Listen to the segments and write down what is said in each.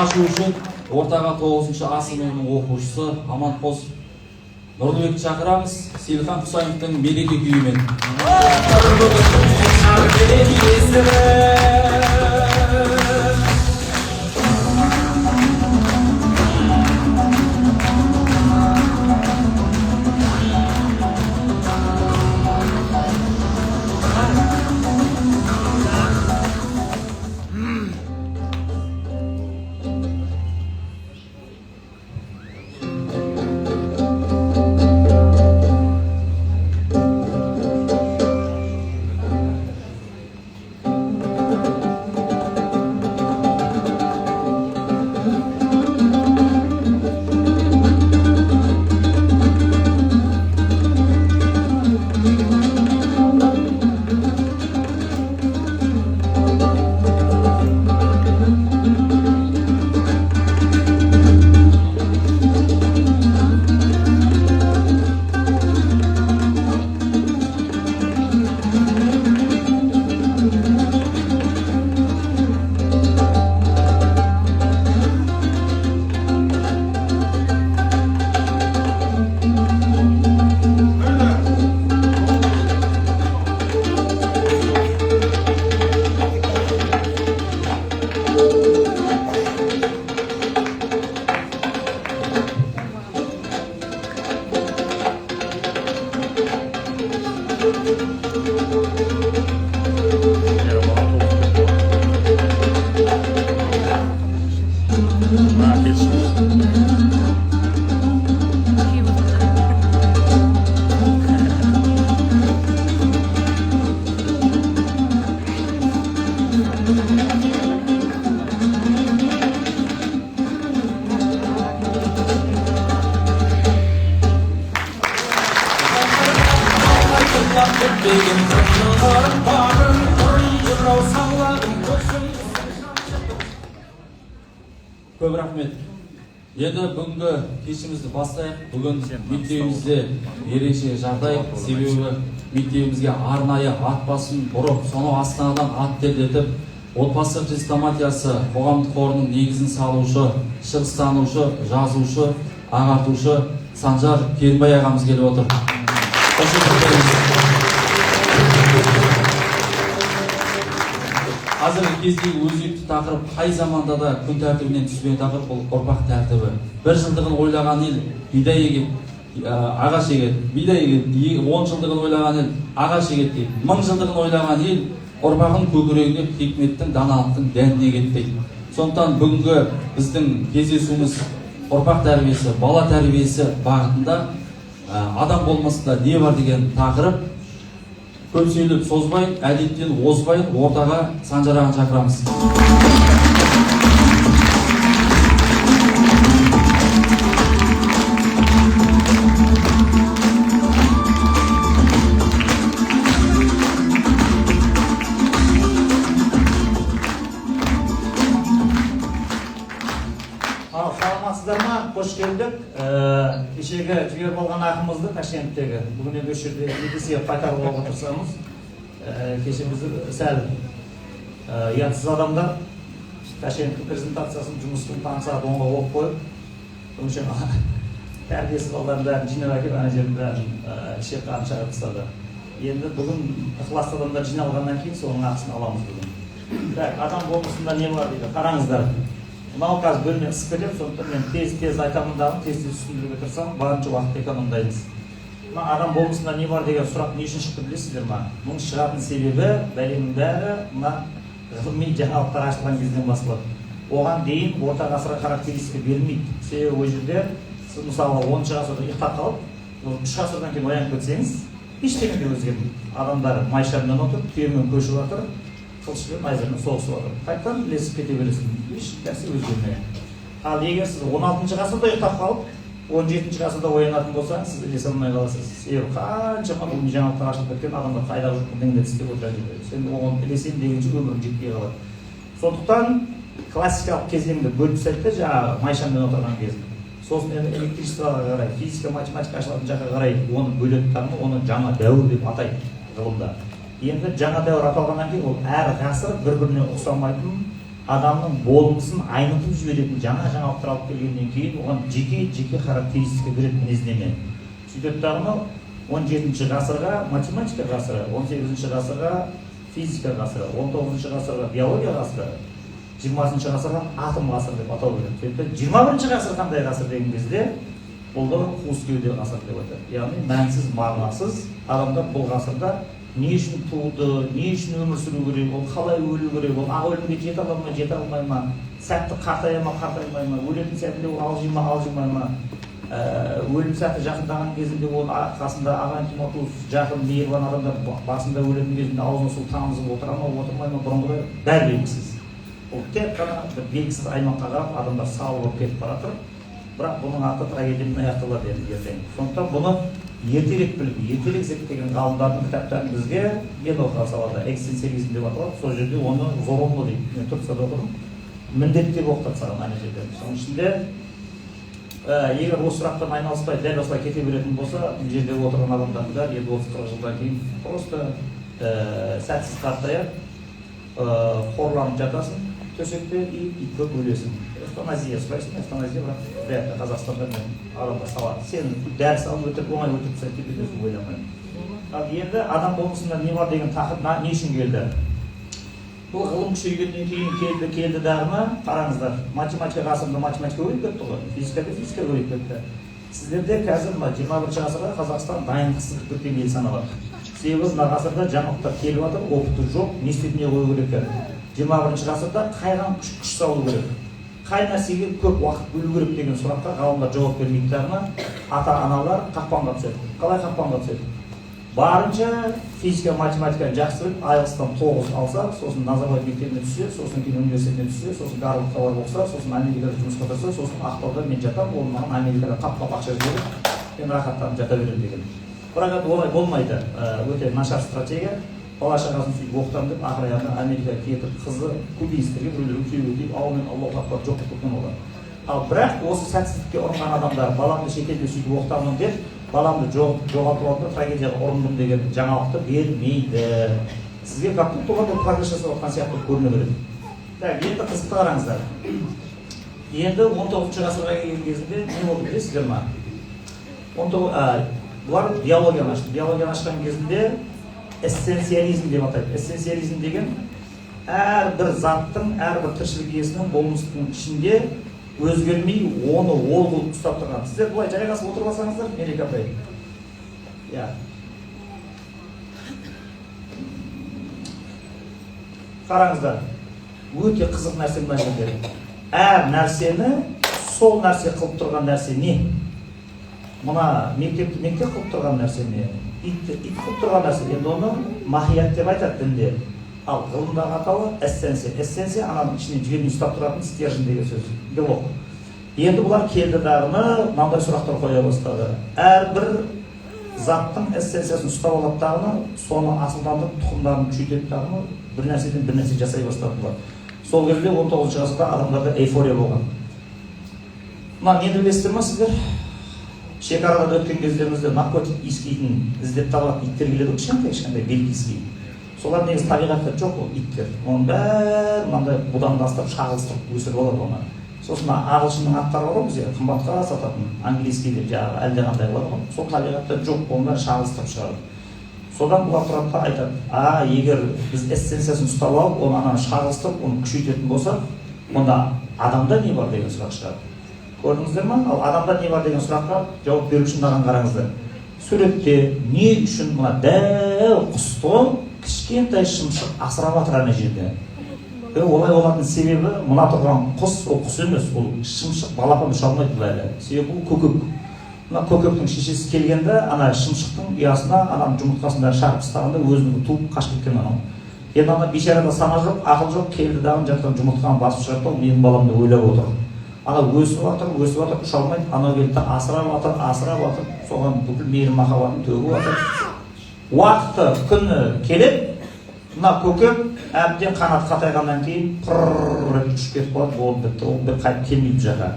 Ашу үшін ортаға 9-шы А сыныбының оқушысы Аманқос Нұрлыбекті шақырамыз. Сейілхан Құсайыновтың «Мереке» күйімен. Көп рахмет. Енді бүгінгі кешімізді бастайық. Бүгін мектебімізде ерекше жағдай, себебі мектебімізге арнайы ат басын бұрып, сонау Астанадан ат терлетіп, «Отбасы хрестоматиясы» қоғамдық қорының негізін салушы, шығыстанушы, жазушы, ағартушы Санжар Керімбай ағамыз келіп отыр. Қош келдіңіз. Қазіргі кездегі өзекті тақырып, қай заманда да күн тәртібінен түспеген тақырып, бұл ұрпақ тәртібі. Бір жылдығын ойлаған ел бидай егеді, ағаш егеді, бидай егеді. 10 жылдығын ойлаған ел ағаш егеді дейді. 1000 жылдығын ойлаған ел ұрпағын көкірегіне хикметтің, даналықтың дәнін егеді дейді. Сондықтан бүгінгі біздің кездесуіміз ұрпақ тәрбиесі, бала тәрбиесі бағытында, адам болмысында не бар деген тақырып. Көп сөйлеп созбай, әдеттен озбай, ортаға Санжар ағаны шақырамыз. Ал, саламатсыздар ма? Қош келдік. Кешегі жіберіп алған ақымызды Ташкенттегі бүгін енді осы жерде екі есе қайтарып алуға тырысамыз. Кеше бізді сәл ұятсыз адамдар Ташкенттің презентациясын жұмыстың таңғы сағат 10-ға қойып қойып, өңшең тәрбиесіз балдардың бәрін жинап әкеліп, ана жердің бәрін ішек қарын шығарып тастады. Енді бүгін ықыласты адамдар жиналғаннан кейін соның ақысын аламыз бүгін. Так, адам болмысында не бар дейді, қараңыздар. Мынау қазір бөлме ысып кетеді, сондықтан мен тез тез айтамын дағы, тез тез түсіндіруге тырысамын, барынша уақытты экономдаймыз. Мына адам болмысында не бар деген сұрақ не үшін шықты, білесіздер ма? Мұның шығатын себебі бәленің бәрі мына ғылыми жаңалықтар ашылған кезден басталады. Оған дейін орта ғасырға характеристика берілмейді. Себебі ол жерде сіз, мысалы, 10-ғасырда ұйықтап қалып, 3 ғасырдан кейін оянып кетсеңіз, ештеңе де өзгермейді. Адамдар майшаммен отырып, түйемен көшіп жатыр, қылышпен, найзамен соғысып жатыр, қайтадан ілесіп кете бересің, еш нәрсе өзгермеген. Ал егер сіз 16-ғасырда ұйықтап қалып, 17-ғасырда оянатын болсаңыз, сіз ілесе алмай қаласыз. Себебі қаншама ғылыми жаңалықтар ашылып кеткен, адамдар қайдағы жоқ бірдеңелерді істеп отыра береді. Сен оған ілесемін дегенше өмірің жетпей қалады. Сондықтан классикалық кезеңді бөліп тастайды да, жаңағы майшаммен отырған кезін. Сосын енді электричествоға қарай, физика, математика ашылатын жаққа қарай оны бөледі дағы, оны жаңа дәуір деп атайды ғылымда. Енді жаңа дәуір аталғаннан кейін ол әр ғасыр бір біріне ұқсамайтын. Адамның болмысын айнытып жіберетін жаңа жаңалықтар алып келгеннен кейін оған жеке-жеке характеристика береді, мінездеме. Сөйтеді дағыны 17 ғасырға математика ғасыры, 18 ғасырға физика ғасыры, 19 ғасырға биология ғасыры, 20 ғасырға атом ғасыры деп атау береді. Сөйтіп 21 ғасыр қандай ғасыр деген кезде, бұл да қуыс кеуде ғасыр деп айтады. Яғни мәнсіз, мағынасыз. Адамдар бұл ғасырда не үшін туды, не үшін өмір сүру керек, ол қалай өлу керек, ол ақ өлімге жете ала ма, жете алмай ма, сәтті қартая ма, қартаймай ма, өлетін сәтінде ол алжи ма, алжымай ма, өлім сәті жақындаған кезінде оның қасында ағайын тума туыс, жақын мейірбан адамдар басында өлетін кезінде аузына су тамызып отыра ма, отырмай ма, бұрынғыдай, бәрі белгісіз. Ол тек қана бір белгісіз аймаққа қарап адамдар сал болып кетіп бара жатыр. Бірақ бұның аты трагедиямен аяқталады енді ертең. Сондықтан бұны ертерек біліп, ертерек зерттеген ғалымдардың кітаптарын бізге, мен оқыған салада экзистенциализм деп аталады, сол жерде оны зорунlu дейді. Мен Турцияда оқыдым, міндеттеп оқытады саған ана жерде. Соның ішінде егер осы сұрақпен айналыспай, дәл осылай кете беретін болса, мына жерде отырған адамдардың бәрі енді 30-40 жылдан кейін просто сәтсіз қартаяды, қорланып жатасың төсекте и ит болып өлесің. Эвтаназия сұрайсың, эвтаназия. Бірақ вряд ли Қазақстанда мен адамдар салады, сені дәрі салып өлтіріп, оңай өлтіріп тастайды деп өзім ойламаймын. Ал енді адам болмысында не бар деген тақырып не үшін келді? Бұл ғылым күшейгеннен кейін келді дағыны қараңыздар, математика ғасырында математика көбейіп кетті ғой, физикада физика көбейіп кетті. Сіздерде қазір мына 21-ші ғасырға Қазақстан дайындықсыз кіріп кеткен ел саналады. Себебі мына ғасырда жаңалықтар келіп жатыр, опыты жоқ, не істеп не қою керек екен, 21-ші ғасырда қайған күш салу керек, қай нәрсеге көп уақыт бөлу керек деген сұраққа ғалымдар жауап бермейді дағыны ата аналар қақпанға түседі. Қалай қақпанға түседі? Барынша физика, математиканы жақсы біліп, IELTS-тан 9 алса, сосын Назарбаев мектебіне түссе, сосын кейін университетіне түссе, сосын Гарвардқа барып оқыса, сосын Америкада жұмысқа тұрса, сосын Ақтауда мен жатамын, ол маған Америкадан қап қап ақша жібереді, мен рахаттанып жата беремін деген. Бірақ енді олай болмайды. Өте нашар стратегия. Бала шағасын сөйтіп оқытамын деп, ақыр аяғында Америкаға кетіп, қызы кубинецтерге, біреулерге күйеуге тиіп, аумен Аллаху акбар, жоқ болып кеткен олар. Ал бірақ осы сәтсіздікке ұрынған адамдар баламды шетелде сөйтіп оқытамын деп, баламды жоғалтып алдым да, трагедияға ұрындым деген жаңалықты бермейді. Сізге как будто олар прогресс жасап жатқан сияқты көріне береді. Так, енді қызықты қараңыздар. Енді 19-шы ғасырға келген кезінде не болды, білесіздер ма? Бұлар биологияны ашты. Биологияны ашқан кезінде эссенциализм деп атайды. Эссенциализм деген әрбір заттың, әрбір тіршілік иесінің болмыстың ішінде өзгермей, оны ол қылып ұстап тұрған. Сіздер былай жайғасып отырып алсаңыздар, Мереке апай, иә, қараңыздар, өте қызық нәрсе мына жерде. Әр нәрсені сол нәрсе қылып тұрған нәрсе не? Мына мектепті мектеп қылып тұрған нәрсе не? Итті ит қылып тұрған нәрсе? Енді оны махият деп айтады дінде, ал ғылымдағы атауы эссенция. Эссенция ананың ішінен жібермей ұстап тұратын стержень деген сөз, белок. Енді бұлар келді дағыны мынандай сұрақтар қоя бастады. Әрбір заттың эссенциясын ұстап алады дағыны соны асылдандырып, тұқымдарын күшейтеді дағыны бір нәрседен бір нәрсе жасай бастады бұлар. Сол кезде, 19-шы ғасырда, адамдарда эйфория болған. Мына нені білесіздер ма сіздер? Шекарадан өткен кездерімізде наркотик иіскейтін іздеп табатын иттер келеді ғой, кішкентай кішкентай бельгийский. Солар негізі табиғатта жоқ ол иттер. Оның бәрін мынандай будандастырып, шағылыстырып өсіріп алады оны. Сосын мына ағылшынның аттары бар ғой, бізде қымбатқа сататын, английский деп, жаңағы әлдеқандай қылады ғой. Сол табиғатта жоқ, оның бәрін шағылыстырып шығарады. Содан бұлар тұрады да айтады: а егер біз эссенциясын ұстап алып, оны ананы шағылыстырып, оны күшейтетін болсақ, онда адамда не бар деген сұрақ шығады. Көрдіңіздер ма? Ал адамда не бар деген сұраққа жауап беру үшін мынаған қараңыздар. Суретте не үшін мына дәу құсты кішкентай шымшық асырап жатыр ана жерде? Олай болатын себебі, мына тұрған құс ол құс емес, ол шымшық, балапан ұша алмайды бұл әлі, себебі бұл көкек. Мына көкектің шешесі келгенде, ана шымшықтың ұясына ананың жұмыртқасын бәрін шағып тастағанда, өзінің туып қашып кеткен анау. Енді ана бейшарада сана жоқ, ақыл жоқ, келді дағы жатқан жұмыртқаны басып шығарды да, ол менің балам деп ойлап отыр. Ана өсіп жатыр, өсіп жатыр, ұша алмайды. Анау келді да асырап жатыр, асырап жатыр, соған бүкіл мейірім махаббатын төгіп жатыр. Уақыты күні келеді, мына көкек әбден қанаты қатайғаннан кейін пыр етіп ұшып кетіп қалады. Болды, бітті, ол бір қайтып келмейді бұл жаққа.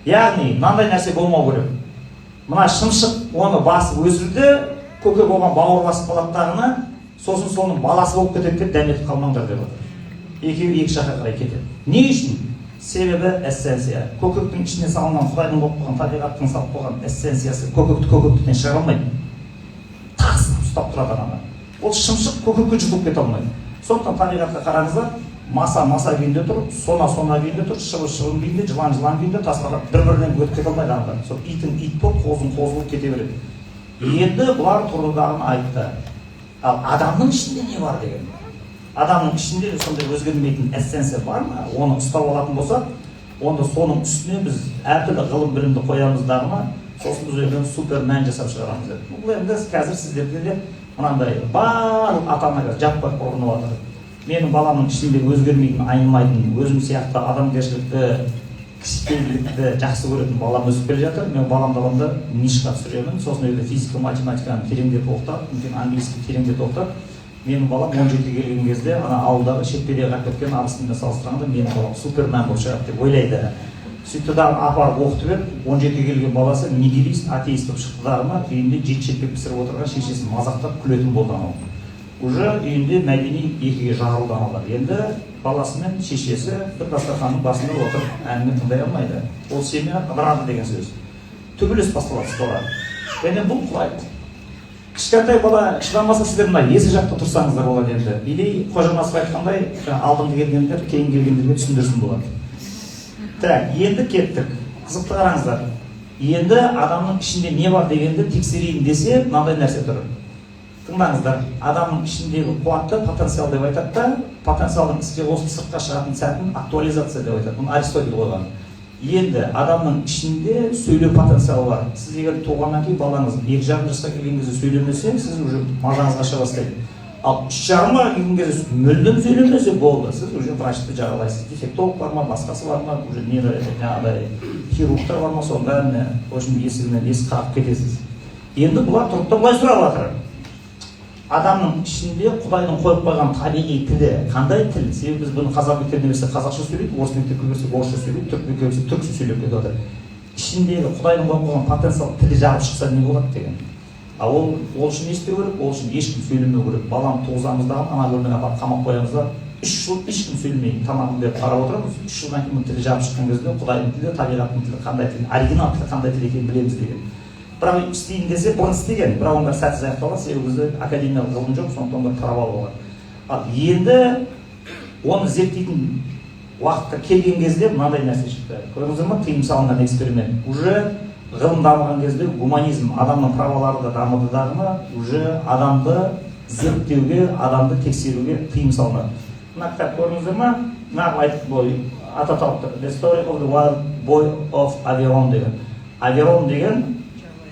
Яғни мынандай нәрсе болмау керек: мына шымшық оны басып өсірді, көкек оған бауыр басып қалады дағыны, сосын соның баласы болып кетеді деп дәметіп қалмаңдар деп жатыр. Екеуі екі жаққа қарай кетеді. Не үшін? Себебі эссенция. Көкектің ішіне салынған, Құдайдың қойып қойған, табиғаттың салып қойған эссенциясы көкекті көкектіктен шығара алмайды, тақсып ұстап тұрады ананы. Ол шымшық көкекке жұтылып кете алмайды. Сондықтан табиғатқа қараңыздар: маса маса күйінде тұр, сона сона күйінде тұр, шыбын шыбын күйінде, жылан жылан күйінде, тасбақа бір бірінен өтіп кете алмайды аналар. Сол итің ит болып, қозың қозы болып кете береді. Енді бұлар тұрдыдағыны айтты. Ал адамның ішінде не бар деген, адамның ішінде сондай өзгермейтін эссенция бар ма? Оны ұстап алатын болсақ, онда соның үстіне біз әртүрлі ғылым білімді қоямыз дағыны, сосын біз жерден супермен жасап шығарамыз деп. Бұл енді қазір сіздерде де мынандай барлық ата ана қазір жаппай ұрынып жатыр: менің баламның ішінде өзгермейтін, айнымайтын, өзім сияқты адамгершілікті, кішіпейілдікті жақсы көретін балам өсіп келе жатыр. Мен баламды аламын да, НИШ-қа түсіремін, сосын ол жерде физика, математиканы тереңдетіп оқытады, мүмкін, английский тереңдетіп оқытады. Менің балам 17-ге келген кезде ана ауылдағы шетпеде қалып кеткен абысынымен салыстырғанда менің балам супермен болып шығады деп ойлайды. Сөйтті дағы, апарып оқытып еді, 17-ге келген баласы нигилист, атеист болып шықты дағыны, үйінде жеті шелпек пісіріп отырған шешесін мазақтап күлетін болды. Анау уже үйінде мәдени екіге жарылды аналар. Енді баласы мен шешесі бір дастарханның басында отырып әңгіме тыңдай алмайды. Ол семья ыдырады деген сөз. Төбелес басталады скоро. Және бұл құлай кішкентай бала шыдамаса, сіздер мына есік жақта тұрсаңыздар болады енді, или Қожанасов айтқандай, жаңа алдыңғы келгендер кейін келгендерге түсіндірсін болады. Так, енді кеттік. Қызықты қараңыздар. Енді адамның ішінде не бар дегенді тексерейін десе, мынандай нәрсе тұр, тыңдаңыздар. Адамның ішіндегі қуатты потенциал деп айтады да, потенциалдың іске қосып сыртқа шығатын сәтін актуализация деп айтады. Бұны Аристотель қойған. Енді адамның ішінде сөйлеу потенциалы бар. Сіз егер туғаннан кейін балаңыз 2,5 жасқа келген кезде сөйлемесе, сіз уже мазаңыз қаша бастайды. Ал 3,5-ға келген кезде мүлдем сөйлемесе болды, сіз уже врачты жағалайсыз. Дефектолог бар ма, басқасы бар ма, уже не, жаңағыдай хирургтар бар ма, соның бәріне, в общем, есігінен есік қағып кетесіз. Енді бұлар тұрып та былай сұрап жатыр: адамның ішінде Құдайдың қойып қойған табиғи тілі қандай тіл? Себебі біз бұны қазақ мектебіне берсек, қазақша сөйлейді, орыс мектепке берсек, орысша сөйлейді, түрік мектепке берсек, түрікше сөйлеп кетіп жатыр. Ішіндегі Құдайдың қойып қойған потенциал тілі жарып шықса, не болады деген. Ал ол үшін не істеу керек? Ол үшін ешкім сөйлемеу керек. Баланы туғызамыз дағы, ана бөлмеге апарып қамап қоямыз да, 3 жыл ешкім сөйлемей, тамағын беріп қарап отырамыз. 3 жылдан кейін тілі жарып шыққан кезде Құдайдың тілі, табиғаттың тілі қандай тіл, оригинал тілі қандай тіл екенін білеміз деген. Бірақ істейін десе, бұрын істеген, бірақ оның бәрі сәтсіз аяқталған. Себебі бізде академиялық ғылым жоқ, сондықтан бәрі провал болған. Ал енді оны зерттейтін уақытқа келген кезде мынандай нәрсе шықты, көрдіңіздер ма? Тыйым салынған эксперимент. Уже ғылым дамыған кезде гуманизм, адамның праволары да дамыды дағыны, уже адамды зерттеуге, адамды тексеруге тыйым салынады. Мына кітап, көрдіңіздер ма? Нағып айтып, бұл аты аталып тұр: The Story of the Wild Boy of Aveyron деген. Аверон деген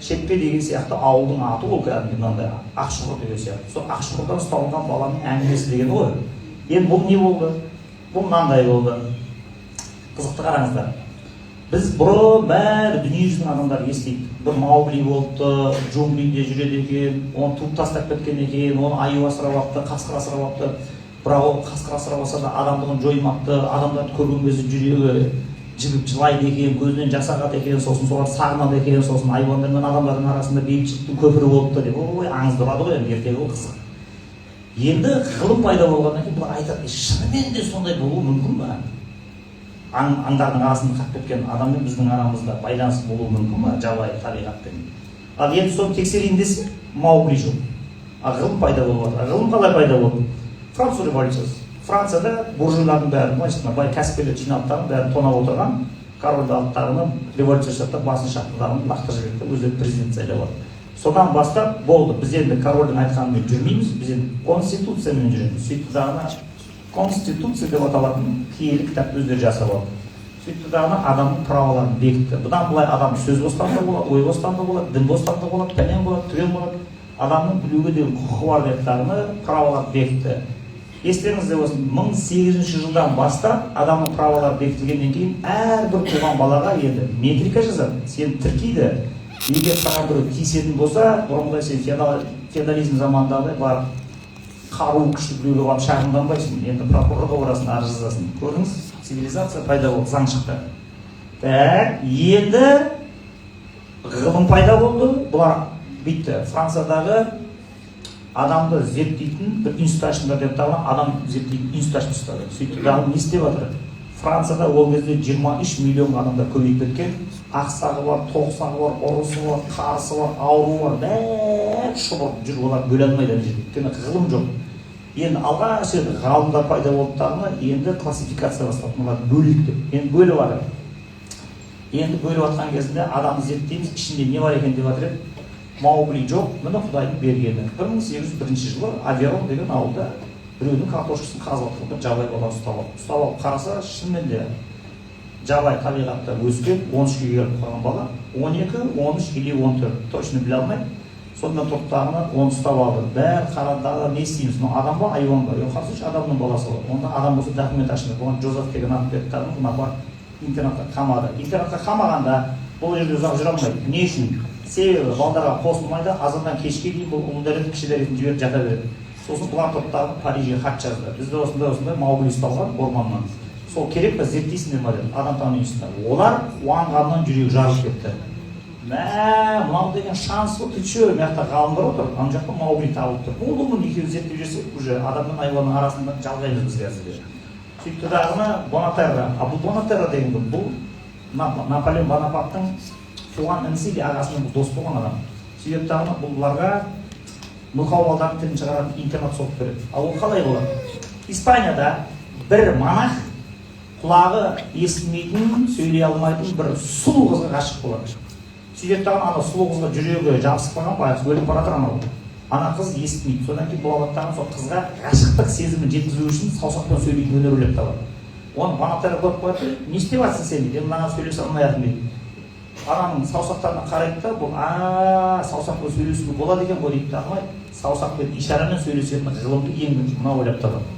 Шетпе деген сияқты ауылдың аты ол, кәдімгі мынандай Ақшұқыр деген сияқты. Сол Ақшұқырдан ұсталынған баланың әңгімесі деген ғой. Енді бұл не болды? Бұл мынандай болды, қызықты қараңыздар. Біз бұрын бәрі дүниежүзінің адамдары естиді: бір Маугли болыпты, джунглиде жүреді екен, оны туып тастап кеткен екен, оны аю асырап алыпты, қасқыр асырап алыпты. Бірақ ол қасқыр асырап алса да, адамдығын жоймапты. Адамдарды көрген кезде жүрегі жібіп жылайды екен, көзінен жас ағады екен, сосын соларды сағынады екен, сосын айуандар мен адамдардың арасында бейбітшіліктің көпірі болыпты деп, ой, аңызды ұрады ғой енді, ертегі ғой, қызық. Енді ғылым пайда болғаннан кейін бұлар айтады: шынымен де сондай болуы мүмкін ба? Аңдардың арасында қалып кеткен адаммен біздің арамызда байланыс болуы мүмкін ба, жабайы табиғатпен? Ал енді соны тексерейін десе, Маугли жоқ, а ғылым пайда болып жатыр. Ғылым қалай пайда болды? Француз революциясы. Францияда буржуйлардың бәрі, былайша айтқанда, бай кәсіпкерлер жиналып дағы, бәрін тонап отырған корольді алды дағыны, революция жасады да, басын шапты дағыны, лақтырып жіберді да, өздері президент сайлап алды. Содан бастап болды: біз енді корольдің айтқанымен жүрмейміз, біз енді конституциямен жүреміз. Сөйтті дағыны, конституция деп аталатын киелі кітапты өздері жасап алды. Сөйтті дағыны, адамның праволарын бекітті. Бұдан былай адам сөз бостандығы болады, ой бостандығы болады, дін бостандығы болады, пәлен болады, түген болады, адамның білуге деген құқығы бар деп дағыны праволарды бекітті. Естеріңізде болсын, 1008 жылдан бастап адамның праволары бекітілгеннен кейін әрбір туған балаға енді метрика жазады, сені тіркейді. Егер саған біреу тиісетін болса, бұрынғыдай сен феодализм заманындағыдай барып қару күшті біреуге барып шағымданбайсың, енді прокурорға барасың, арыз жазасың. Көрдіңіз, цивилизация пайда болды, заң шықты. Так, енді ғылым пайда болды. Бұлар бүйтті: Франциядағы Адамды зерттейтін бір институт ашыңдар деп, дағы адам зерттейтін институт ашып тастады. Сөйтті дағы, не істеп жатыр? Францияда ол кезде 23 миллион адамдар көбейіп кеткен. Ақсағы бар, тоқсағы бар, ұрысы бар, қарысы бар, ауруы бар, бәрі шұбырып жүр. Олар бөле алмайды ана жерде, өйткені ғылым жоқ. Енді алғаш рет ғалымдар пайда болды дағыны, енді классификация басталды, мыналарды бөлейік деп. Енді бөліп жатыр. Енді бөліп жатқан кезінде адамды зерттейміз, ішінде не бар екен деп жатыр еді, Маугли жоқ. Міне, құдайдың бергені, 1801 жылы Аверон деген ауылда біреудің картошкасын қазып жатқан бір жабайы баланы ұстап алды. Ұстап алып қараса, шынымен де жабайы табиғатта өскен, 13-ке келіп қалған бала, 12, 13 или 14, точно біле алмаймын. Сонымен тұрды дағыны, оны ұстап алды. Бәрі қарады дағы, не істейміз, мынау адам ба, айуан ба? Е, қарасайшы, адамның баласы ғой. Онда адам болса, документ ашыңдар. Бұған Жозеф деген ат берді дағы, бұны апарып интернатқа қамады. Интернатқа қамағанда, бұл жерде ұзақ жүре алмайды. Не үшін? Себебі балдарға қосылмайды. Азаннан кешке дейін бұл ұлы дәрет, кіші дәретін жіберіп жата береді. Сосын бұлар тұрды дағы, Парижге хат жазды: бізде осындай осындай Маугли ұсталған орманнан, сол керек па, зерттейсіңдер ма деп, адамтану институтына. Олар қуанғаннан жүрегі жарылып кетті. Мә, мынау деген шанс қой, ты че? Мына жақта ғалымдар отыр, ана жақта Маугли табылып тұр. Болды, мұны екеуін зерттеп жіберсек, уже адам мен айуанның арасында жалғаймыз біз қазір деп. Сөйтті дағыны, Бонатерра. А бұл Бонатерра деген кім? Бұл Наполеон Бонапарттың туған інісі или ағасымен бұл дос болған адам. Сөйтеді дағыны, бұл бұларға мылқау балдардың тілін шығаратын интернат соғып береді. Ал ол қалай болады? Испанияда бір монах құлағы естімейтін, сөйлей алмайтын бір сұлу қызға ғашық болады. Сөйтеді дағы, ана сұлу қызға жүрегі жабысып қалған, байғұс өліп бара жатыр. Анау ана қыз естімейді. Содан кейін бұл алады дағы, сол қызға ғашықтық сезімін жеткізу үшін саусақпен сөйлейтін өнер ойлап табады. Оны Бонатера көріп қояды. Не істеп жатрсың сен дейді. Енді мынаған сөйлесе алмай жатырмын дейді. Ананың саусақтарына қарайды да бұл: а, саусақпен сөйлесуге болады екен ғой дейді дағы, саусақпен, ишарамен сөйлесетін ғылымды ең бірінші мынау ойлап табады.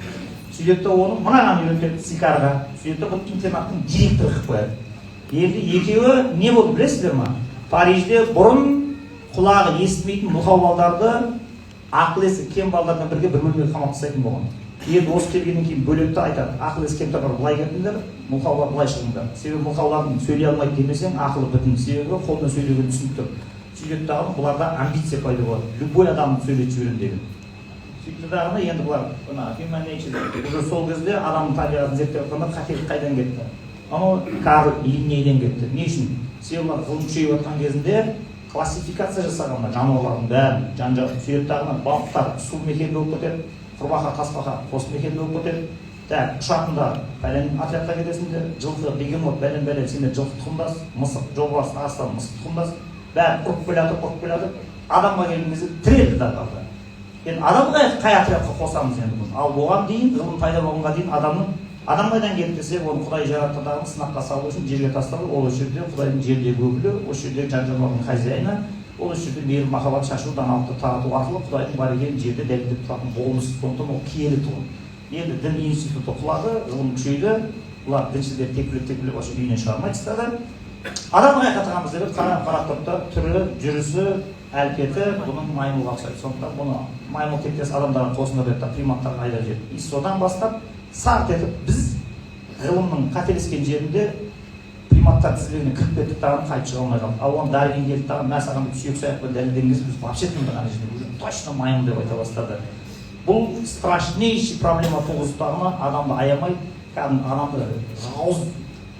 Сөйтеді да, оны мынаған үйретеді, Сикарға. Сөйтеді да, бұл интернаттың директоры қылып қояды. Енді екеуі не болды, білесіздер ма? Парижде бұрын құлағы естімейтін мылқау балдарды ақыл есі кем балдармен бірге бір бөлмеге қамап тастайтын болған. Енді осы келгеннен кейін бөледі да, айтады: ақыл есі кемтарлар былай кетіңдер, мылқаулар былай шығыңдар. Себебі мылқаулардың сөйлей алмайды демесең, ақылы бүтін, себебі қолмен сөйлегенін түсініп тұр. Сөйтеді дағы, бұларда амбиция пайда болады, любой адамды сөйлетіп жіберемін деген. Сөйтті дағыны, енді бұлар мына human nature, уже сол кезде адамның табиғатын зерттеп жатқанда, қателік қайдан кетті? Анау Карл Линнейден кетті. Не үшін? Себебі бұлар ғылым күшейіп жатқан кезінде классификация жасаған мына жануарлардың бәрін жан жақ. Сөйтеді дағыны, балықтар су мекенді болып кетеді, құрбақа, тасбақа қос мекенді болып кетеді. Так, ұшатындар бәлен отрядқа кетесіңдер, жылқы, бегемот, бәлен бәлен, сендер жылқы тұқымдас, мысық, жолбарыс, арыстан мысық тұқымдас. Бәрі ұрып келе жатыр, ұрып келе жатыр. Адамға келген кезде тірелді да қалды. Енді адамға қай отрядқа қосамыз енді бұны? Ал оған дейін, ғылым пайда болғанға дейін, адамның, адам қайдан келді десе, оны құдай жаратты дағы, сынаққа салу үшін жерге тастады. Ол осы жерде құдайдың жердегі өкілі, осы жердегі жан жануардың хозяины. Ол осы жерде мейірім, махаббат шашу, даналықты тарату арқылы құдайдың бар екенін жерде дәлелдеп тұратын болмыс. Сондықтан ол киелі тұғын. Енді дін институты құлады, ғылым күшейді. Бұлар діншілдер текпілеп текпілеп вообще үйінен шығармай тастады. Адам қай жаққа тығамыз деп еді, қарап қарап тұрды да, түрі, жүрісі, әлпеті бұның маймылға ұқсайды, сондықтан бұны маймыл тектес адамдарға қосыңдар деді да, приматтарға айдап жіберді. И содан бастап сарт етіп біз ғылымның қателескен жерінде приматтар тізбегіне кіріп кеттік дағы, қайтып шыға алмай қалдық. Ал оған Дарвин келді дағы, мә саған деп сүйек саяқпен дәлелдеген кезде, біз вообще тындық. Ана жерде уже точно маймыл деп айта бастады. Бұл страшнейший проблема туғызды дағыны, адамды аямай, кәдімгі адамды жауыз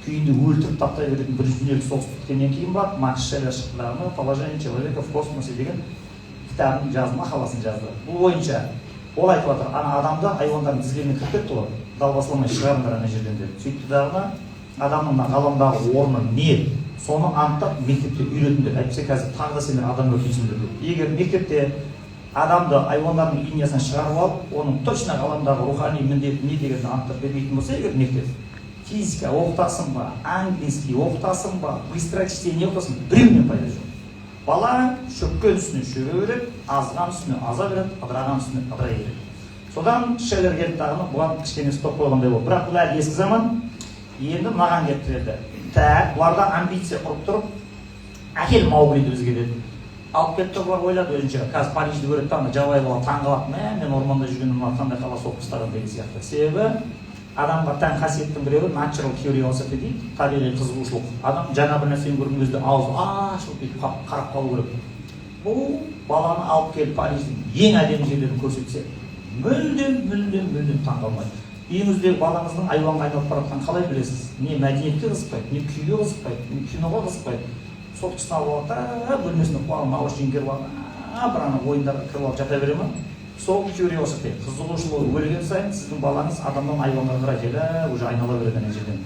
күйінде өлтіріп таптай беретін. Бірінші дүниежүзілік соғыс біткеннен кейін барып Макс Шеллер шықты дағыны, «Положение человека в космосе» деген кітабын жазды, мақаласын жазды. Бұл бойынша ол айтып жатыр: ана адамды айуандардың тізбегіне кіріп кетті ғой, далбасаламай шығарыңдар ана жерден деп. Сөйтті дағыны, адамның мына ғаламдағы орны не, соны анықтап мектепте үйретіңдер, әйтпесе қазір тағы да сендер адам өлтіресіңдер деп. Егер мектепте адамды айуандардың линиясынан шығарып алып, оның точно ғаламдағы рухани міндеті не дегенді анықтап бермейтін болса, егер мектеп физика оқытасың ба, английский оқытасың ба, быстрое чтение оқытасың, біреуінен пайда жоқ. Бала шөккен үстіне шөге береді, азған үстіне аза береді, ыдыраған үстіне ыдырай береді. Содан Шеллер келді дағыны, бұған кішкене стоп қойғандай болды. Бірақ бұл әлі ескі заман. Енді мынаған келіп тірелді. Так, бұларда амбиция ұрып тұрып, әкел Мауглиді бізге деді. Алып кетті. Бұлар ойлады өзінше, қазір Парижді көреді да, ана жабайы бала таң қалады: мә, мен орманда жүргенде мына қандай қала соғып тастаған деген сияқты. Себебі адамға тән қасиеттің біреуі natural curiosity дейді, табиғи қызығушылық. Адам жаңа бір нәрсені көрген кезде аузы ашылып, бүйтіп қарап қалу керек. Бұл баланы алып келіп, Париждің ең әдемі жерлерін көрсетсе, мүлдем, мүлдем, мүлдем таңқалмайды. Үйіңіздегі балаңыздың айуанға айналып бара жатқанын қалай білесіз? Не мәдениетке қызықпайды, не күйге қызықпайды, не киноға қызықпайды. Соткасын алып алады да, бөлмесінде құлағына наушник киіп алып, бір ана ойындарға кіріп алып жата бере ма? Сол curiosity, қызығушылығы өлген сайын, сіздің балаңыз адамнан айуанға қарай жайлап уже айнала береді. Ана жерден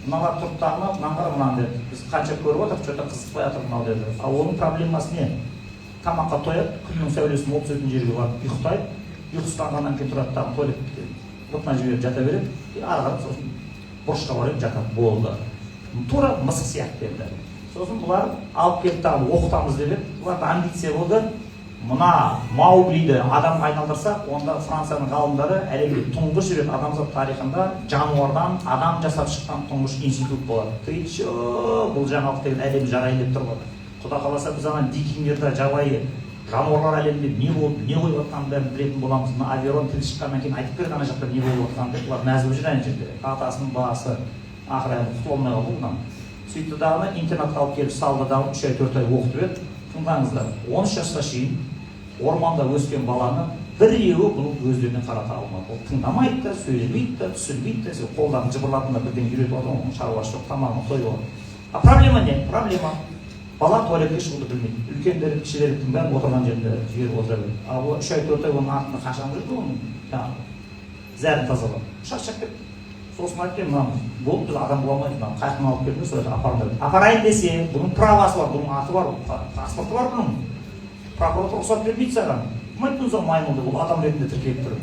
мыналар тұрды дағы, мынаны қара, мынаны деді, біз қанша көріп отырмық, че то қызықпай жатыр мынау деді. Ал оның проблемасы не? Тамаққа тояды, күннің сәулесі мол түсетін жерге барып ұйықтайды. Ұйқысы қанғаннан кейін тұрады дағы, туалетке бұтына жіберіп жата береді и ары қарай сосын бұрышқа барып жатады, болды, тура мысық сияқты. Енді сосын бұлар алып келіп, тағы оқытамыз деп еді. Бұларда амбиция болды: мына Мауглиді адамға айналдырсақ, онда Францияның ғалымдары әлемде тұңғыш рет, адамзат тарихында жануардан адам жасап шыққан тұңғыш институт болады. Ты че, бұл жаңалық деген әлем жарайын деп тұр ғой. Құда қаласа, біз ана дикий мирда, жабайы жануарлар әлемінде не болып, не қойып жатқанын бәрін білетін боламыз. Мына Аверон тілі шыққаннан кейін айтып берді ана жақта не болып жатқанын деп. Бұлар мәз болып жүр ана жерде, атасының басы ақыры аяғында құтыла алмай қалды ғой бұдан. Сөйтті дағыны интернатқа алып келіп салды дағы, 3 ай, 4 ай оқытып еді. Тыңдаңыздар, 13 жасқа шейін орманда өскен баланы біреуі бұның өздеріне қарата алмады. Ол тыңдамайды да, сөйлемейді да, түсінбейді да. Сен қолдарын жыбырлатып да, бірдеңе үйретіп жатыр, оның шаруасы жоқ, тамағына тойып алады. А проблема не? Проблема: бала туалетке шығуды білмейді. Үлкендер, кішілердің бәрін отырған жерінде жіберіп отыра береді. Ал бұл 3 ай, 4 ай оның артында қашан жүрді? Оның жаңағы зәрін тазалап, шаршап кетті. Сосын айтты: мынаны болды, біз адам бола алмаймыз, мынаны қай жақтан алып келдіңдер, сол жаққа апарыңдар деді. Апарайын десе, бұның правасы бар, бұның аты бар, паспорты бар бұның. Прокуратура рұқсат бермейді саған. Кім айтты соны маймыл деп? Ол адам ретінде тіркеліп тұр.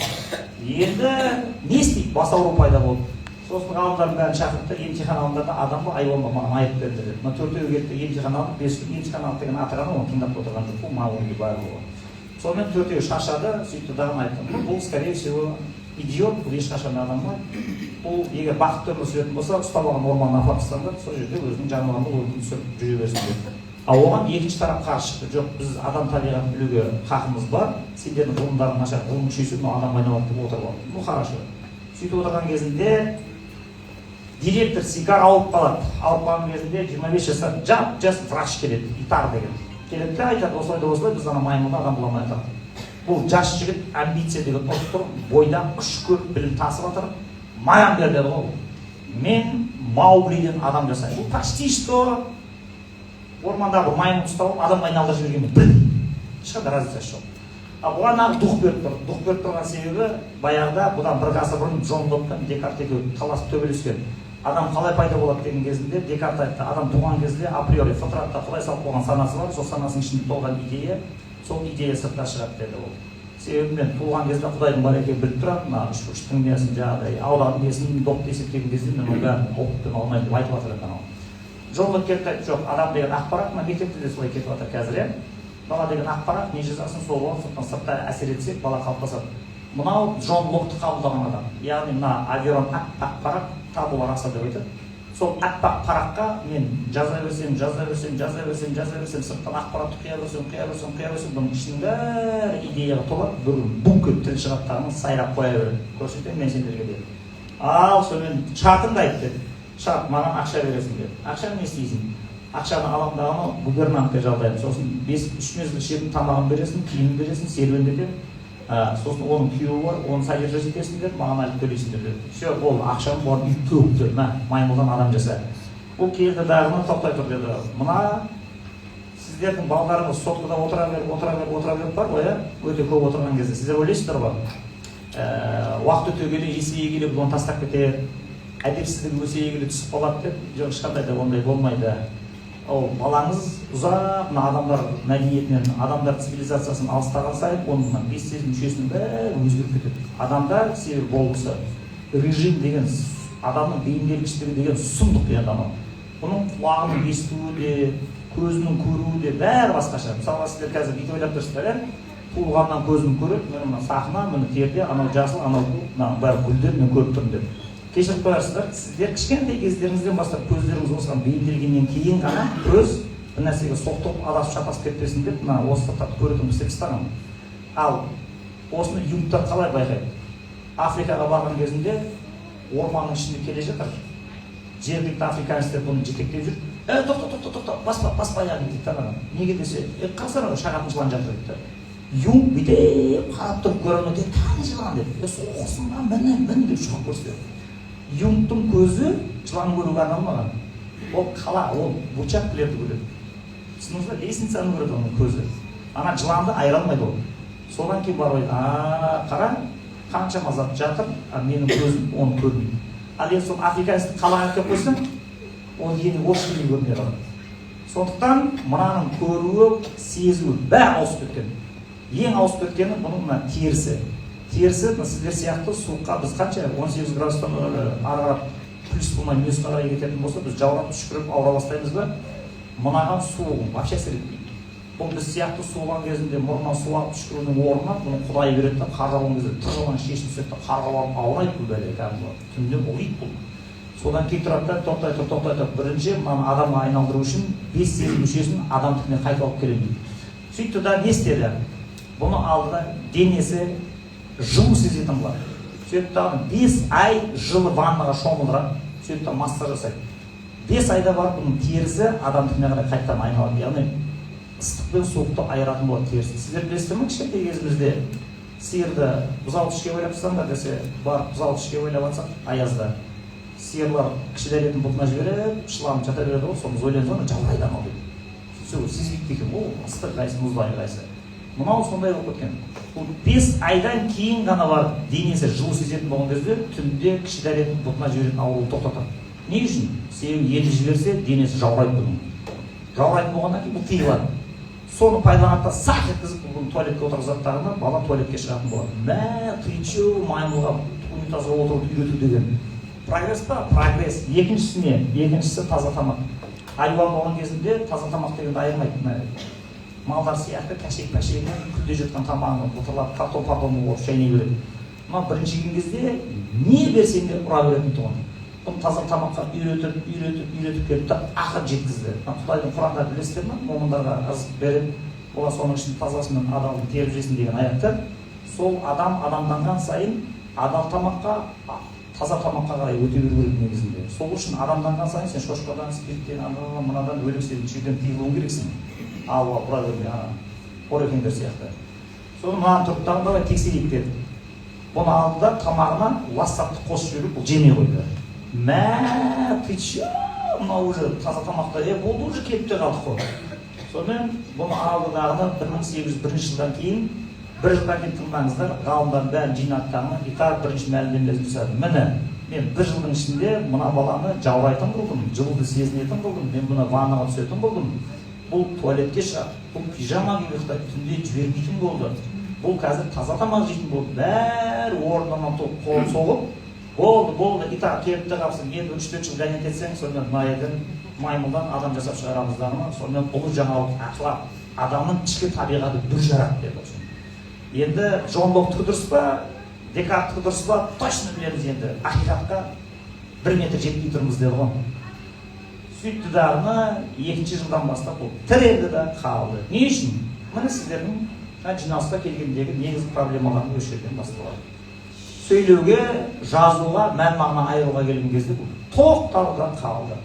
Енді не істейді? Бас ауру пайда болды. Сосын ғалымдардың бәрін шақырды да, емтихан алыңдар да, адам ба, айуан ба, маған айырып беріңдер деді. Мына төртеуі келді, емтихан алды 5 күн. Емтихан алды деген аты ғана, оны тыңдап та отырған жоқ қой Маугли барлығы. Сонымен төртеуі шаршады. Сөйтті дағы айтты: ну, бұл, скорее всего, идиот, бұл ешқашан да адам болмайды. Бұл егер бақытты өмір сүретін болса, ұстап алған орманына апарып тастаңдар, сол жерде өзінің жануарлық өмірін сүріп жүре берсін деді. Ал оған екінші тарап қарсы шықты: жоқ, біз адам табиғатын білуге хақымыз бар, сендердің ғылымдарың нашар, ғылым күшейсе, мынау адамға айналады деп отырып алды. Ну хорошо. Сөйтіп отырған кезінде директор Сикар ауырып қалады. Ауырып қалған кезінде 25 жасар жап жас врач келеді, Итар деген. Келеді де айтады: осылай да осылай, біз ана маймылды адам бола алмай жатырмыз. Бұл жас жігіт амбиция деген ұрып тұр, бойда күш көп, білім тасып жатыр, маған бер деді ғой, мен Мауглиден адам жасаймын. Бұл почти что ормандағы бір маймыл ұстап алып, адамға айналдырып жібергенмен бірдей, ешқандай разницасы жоқ. А бұған нағыз дух беріп тұр. Дух беріп тұрған себебі, баяғыда, бұдан бір ғасыр бұрын Джон Локк пен Декарт екеуі таласып төбелескен. Адам қалай пайда болады деген кезінде Декарт айтты: адам туған кезде априори фытратта құдай салып қойған санасы бар, сол санасының ішінде толған идея, сол идея сыртқа шығады деді ол. Себебі мен туылған кезде құдайдың бар екенін біліп тұрамын. Мына үшбұрыштың несін, жаңағыдай ауданның несін, допты есептеген кезде мен оның бәрін опытпен алмаймын деп айтып жатыр еді. Анау Джон Локк келді, айтты: жоқ, адам деген ақпарат. Мына мектепте де солай кетіп жатыр қазір, иә. Бала деген ақпарат, не жазасың, сол болады. Сондықтан сыртта әсер етсек, бала қалыптасады. Мынау Джон Локты қабылдаған адам, яғни мына Аверон аппақ парақ, табула раса деп айтады. Сол аппақ параққа мен жаза берсем, жаза берсем, жаза берсем, жаза берсем, сырттан ақпаратты құя берсем, құя берсем, құя берсем, бұның ішінің бәрі идеяға толады. Бір күні бук етіп тіл шығады дағы, сайрап қоя береді. Көрсетемін мен сендерге деді. Ал сонымен шартыңды айт деді. Шарт: маған ақша бересің деді. Ақшаны не істейсің? Ақшаны аламын дағыны гувернантка жалдаймын, сосын бес үш мезгіл ішетін тамағын бересің, киімін бересің, серуендетемін, сосын оның күйеуі бар, оны содержать етесіңдер, маған айлық төлейсіңдер деді. Все, болды, ақшаны бұлар үйіп төгіп, мә, маймылдан адам жаса. Бұл келді дағыны, тоқтай тұр деді. Мына сіздердің балдарыңыз соткада отыра беріп, отыра беріп, отыра беріп бар ғой, иә, өте көп отырған кезде сіздер ойлайсыздар ғой, уақыт өте келе, есейе келе бұл оны тастап кетеді, әдепсіздігі өсе келе түсіп қалады деп. Жоқ, ешқандай да ондай болмайды. Ол балаңыз ұзақ мына адамдар мәдениетінен, адамдар цивилизациясынан алыстаған сайын, оның мына бес сезім мүшесінің бәрі өзгеріп кетеді адамда. Себебі болмысы режим деген, адамның бейімделгіштігі деген сұмдық. Енді анау бұның құлағының естуі де, көзінің көруі де, бәрі басқаша. Мысалға, сіздер қазір бүйтіп ойлап тұрсыздар, иә: туылғаннан көзім көреді, міне, мына сахна, міне, перде, анау жасыл, анау көк, мынаның бәрі гүлдер, мен көріп тұрмын деп. Кешіріп қоярсыздар, сіздер кішкентай кездеріңізден бастап көздеріңіз осыған бейімделгеннен кейін ғана көз бір нәрсеге соқтығып, адасып шатасып кетпесін деп, мына осы заттарды көретін істеп тастаған. Ал осыны Юнгтар қалай байқайды? Африкаға барған кезінде орманның ішінде келе жатыр, жергілікті африканецтер бұны жетектеп жүр. Е, тоқта, тоқта, тоқта. Тоқта, баспа, баспа аяғыңды дейді да. Неге десе, қарасana, шағатын жылан жатыр дейді да. Юнг бүйтіп қарап тұрып көре алмайды, қане жылан деп. Соқсын ба, міне, міне деп шұқып көрсетеді. Юнгтың көзі жылан көруге арналмаған. Ол қала, ол брусчаткалерді көреді. Түсіндіңіз ба? Лестницаны көреді оның көзі. Ана жыланды айыра алмайды ол. Содан кейін барып айтады: қара, қаншама зат жатыр, а менің көзім оны көрмейді. Ал енді сол африканецті қалаға әкеліп қойсаң, ол енді осы жерден көрмей қалады. Сондықтан мынаның көруі, сезуі бәрі ауысып кеткен. Ең ауысып кеткені бұның мына терісі. Терісі мына сіздер сияқты суыққа біз қанша 18 градустан ары қарап плюс болмай минусқа қарай кететін болса, біз жаурап, түшкіріп, ауыра бастаймыз ба? Мынаған суығы вообще әсер етпейді. Бұл біз сияқты суыған кезінде мұрнынан су ағып түшкірудің орнына бұны құдай береді да, қар жауған кезде тыр жалаң шешініп түседі да, қарға барып ауырайды бұл бәле кәдімгі, түнде ұлиды бұл. Содан кейін тұрады да, тоқтай тұр, тоқтай тұр, бірінші мынаны адамға айналдыру үшін бес сезім мүшесін адамдікіне қайтып алып келемін дейді. Сөйтті да, не істеді? Бұны алды да, денесі жылу сезетін қылады. Сөйтті дағы, 5 ай жылы ваннаға шомылдырады. Сөйтті да, массаж жасайды. 5 айда барып бұның терісі адамдікіне қарай қайтадан айналады, яғни ыстық пен суықты айыратын болады терісі. Сіздер білесіздер ме, кішкентай кезімізде сиырды бұзауды ішке байлап тастаңдар десе, барып бұзауды ішке байлап жатсақ, аязда сиырлар кіші дәретін бұтына жіберіп, шыланып жата береді ғой. Соны біз ойлаймыз ғой, жаурайды анау деп. Сөйтсе, ол сезбейді екен ғой, ол ыстық қайсы, мұздай қайсы. Мынау сондай болып кеткен. Бұл 5 айдан кейін ғана барып денесі жылу сезетін болған кезде түнде кіші дәретін бұтына жіберетін ауруды тоқтатады. Не үшін? Себебі еті жіберсе, денесі жаурайды. Бұның жаурайтын болғаннан кейін бұл тыйылады. Соны пайдаланады да, сақ еткізіп бұны туалетке отырғызады дағы, бала туалетке шығатын болады. Мә, ты че, маймылға унитазға отыруды үйрету деген прогресс па? Прогресс. Екіншісі не? Екіншісі таза тамақ. Айуан болған кезінде таза тамақ дегенді айырмайды. Мына малдар сияқты кәшек пәшегінен күнде жатқан тамағын бұтырлап, картон партон болып шайнай береді. Мына бірінші келген кезде не берсең де ұра беретін тұғын. Бұны таза тамаққа үйретіп, үйретіп, үйретіп келді да, ақыры жеткізді. Мына Құдайдың Құранда, білесіздер ма, момындарға ырзық беріп, олар соның ішінде тазасы мен адалын теріп жесін деген аятта. Сол адам адамданған сайын адал тамаққа, таза тамаққа қарай өте беру керек негізінде. Сол үшін адамданған сайын сен шошқадан, спирттен, анадан, мынадан, өлекседен, жерден тыйылуың керексің. Алып алып ұра бермей, ана қорекеңдер сияқты. Соны мынаны тұрды дағы, давай тексерейік деді. Бұны алды да, тамағына лас затты қосып жіберіп, бұл жемей қойды. Мә, ты че, мынау уже таза тамақта е болды, уже кетіп те қалдық қой. Сонымен бұны алды дағыны 1801 жылдан кейін, бір жылдан кейін, тыңдаңыздар, ғалымдардың бәрін жинады дағыны, и так бірінші мәлімдемесін жасады: міне, мен бір жылдың ішінде мына баланы жаурайтын қылдым, жылуды сезінетін қылдым, мен бұны ваннаға түсетін қылдым, бұл туалетке шығады, бұл пижама киіп ұйықтайды, түнде жібермейтін болды, бұл қазір таза тамақ жейтін болды. Бәрі орнынан тұрып қолын соғып, болды, болды, и так келіп те қалыпсың, енді 3-4 жыл гонять етсең, сонымен мына жерден маймылдан адам жасап шығарамыз дағыны. Сонымен ұлы жаңалық ашылады: адамның ішкі табиғаты бүр жарады деді. Енді Джон Локтікі дұрыс па, Декарттікі дұрыс па, точно білеміз, енді ақиқатқа 1 метр жетпей тұрмыз деді ғой. Сөйтті дағыны, екінші жылдан бастап бұл тірелді да қалды. Не үшін? Міне, сіздердің мына жиналысқа келгендегі негізгі проблемалардың осы жерден басталады. Сөйлеуге, жазуға, мән мағына айыруға келген кезде бұл тоқтады да қалды.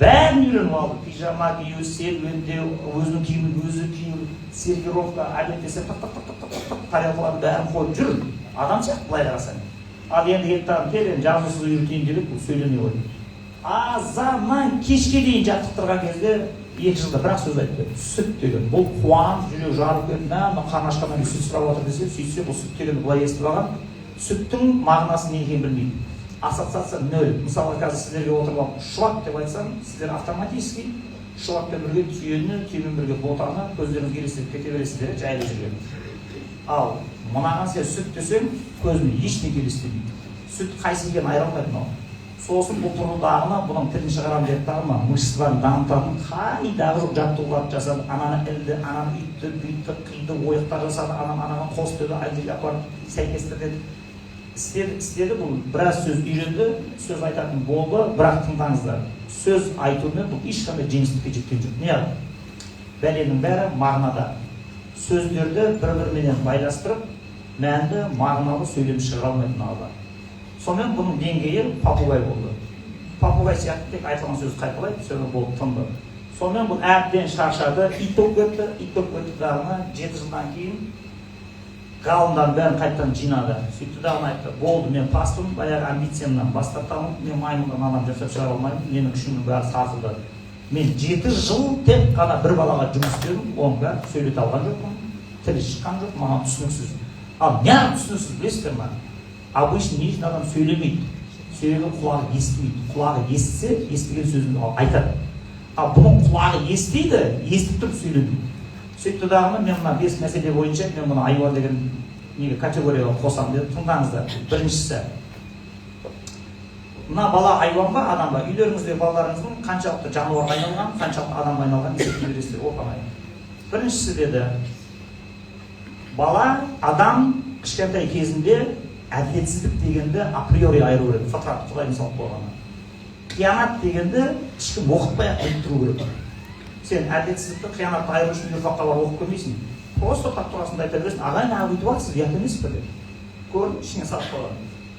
Бәрін үйреніп алды: пижама кию, серуендеу, өзінің киімін өзі кию, сервировка, обед десе, тық тық тық тық тық тық тарелкалардың бәрін қойып жүр адам сияқты былай қарасаң. Ал енді келіп тағы кел, енді жазусыз үйретейін деп еді, бұл сөйлемей қойды. Азаннан кешке дейін жаттықтырған кезде 2 жылда бір ақ сөз айтты: сүт деген. Бұл қуанып, жүрегі жарылып кетіп, мә, мына қарны ашқаннан кейін сүт сұрап жатыр десе. Сөйтсе, бұл сүт дегенді былай естіп алған, сүттің мағынасы не екенін білмейді, ассоциация нөл. Мысалға, қазір сіздерге отырып алып шұбат деп айтсам, сіздер автоматически шұбатпен бірге түйені, түйемен бірге ботаны көздеріңізге елестетіп кете бересіздер, иә, жайлы жүрген. Ал мынаған сен сүт десең, көзіне ештеңе елестемейді, сүт қайсы екенін айыра алмайды мынау. Сосын бұл тұрғыдағыны бұның тілін шығарамын деді дағы, мына мышцаларын дамытатын қайдағы жоқ жаттығуларды жасады. Ананы ілді, ананы үйтті, бүйтті, қиды, ойықтар жасады, ананы анаған қос деді, ана жерге апарып сәйкестір деді. Істеді, істеді, бұл біраз сөз үйренді, сөз айтатын болды. Бірақ тыңдаңыздар, сөз айтумен бұл ешқандай жеңістікке жеткен жоқ. Неғып? Бәленің бәрі мағынада. Сөздерді бір біріменен байластырып, мәнді, мағыналы сөйлем шығара алмайтын адам. Сонымен бұның деңгейі попугай болды. Попугай сияқты тек айтылған сөзді қайталайды, сонымен болды, тынды. Сонымен бұл әбден шаршады, ит болып кетті. Ит болып кетті дағыны, 7 жылдан кейін ғалымдардың бәрін қайтадан жинады. Сөйтті дағыны айтты: «Болды, мен паспын, баяғы амбициямнан бас тартамын. Мен маймылдан адам жасап шығара алмаймын, менің күшімнің бәрі сарқылды. Мен 7 жыл тек қана бір балаға жұмыс істедім, оның бәрін сөйлете алған жоқпын, тілі шыққан жоқ, маған түсініксіз». Ал неғып түсініксіз, білесіздер ма? Обычно не үшін адам сөйлемейді? Себебі құлағы естімейді. Құлағы естісе, естіген сөзін айтады. Ал бұның құлағы естиді, естіп тұрып сөйлемейді. Сөйтті дағыны, мен мына бес мәселе бойынша мен мұны айуан деген неге, категорияға қосамын деді. Тыңдаңыздар. Біріншісі: мына бала айуан ба, адам ба? Үйлеріңізде балаларыңыздың қаншалықты жануарға айналған, қаншалықты адамға айналғанын есептей бересіздер оп оңай. Біріншісі деді: бала, адам кішкентай кезінде әділетсіздік дегенді априори айыру керек, фытрат, Құдайдың салып қойғаны. Қиянат дегенді ешкім оқытпай ақ біліп тұру керек. Сен әділетсіздікті, қиянатты айыру үшін юрфакқа барып оқып келмейсің, просто так тұрасың да айта бересің: «Ағай, мына бүйтіп жатсыз, ұят емес пе?» — деп. Көрдім, ішіңе салып қойған.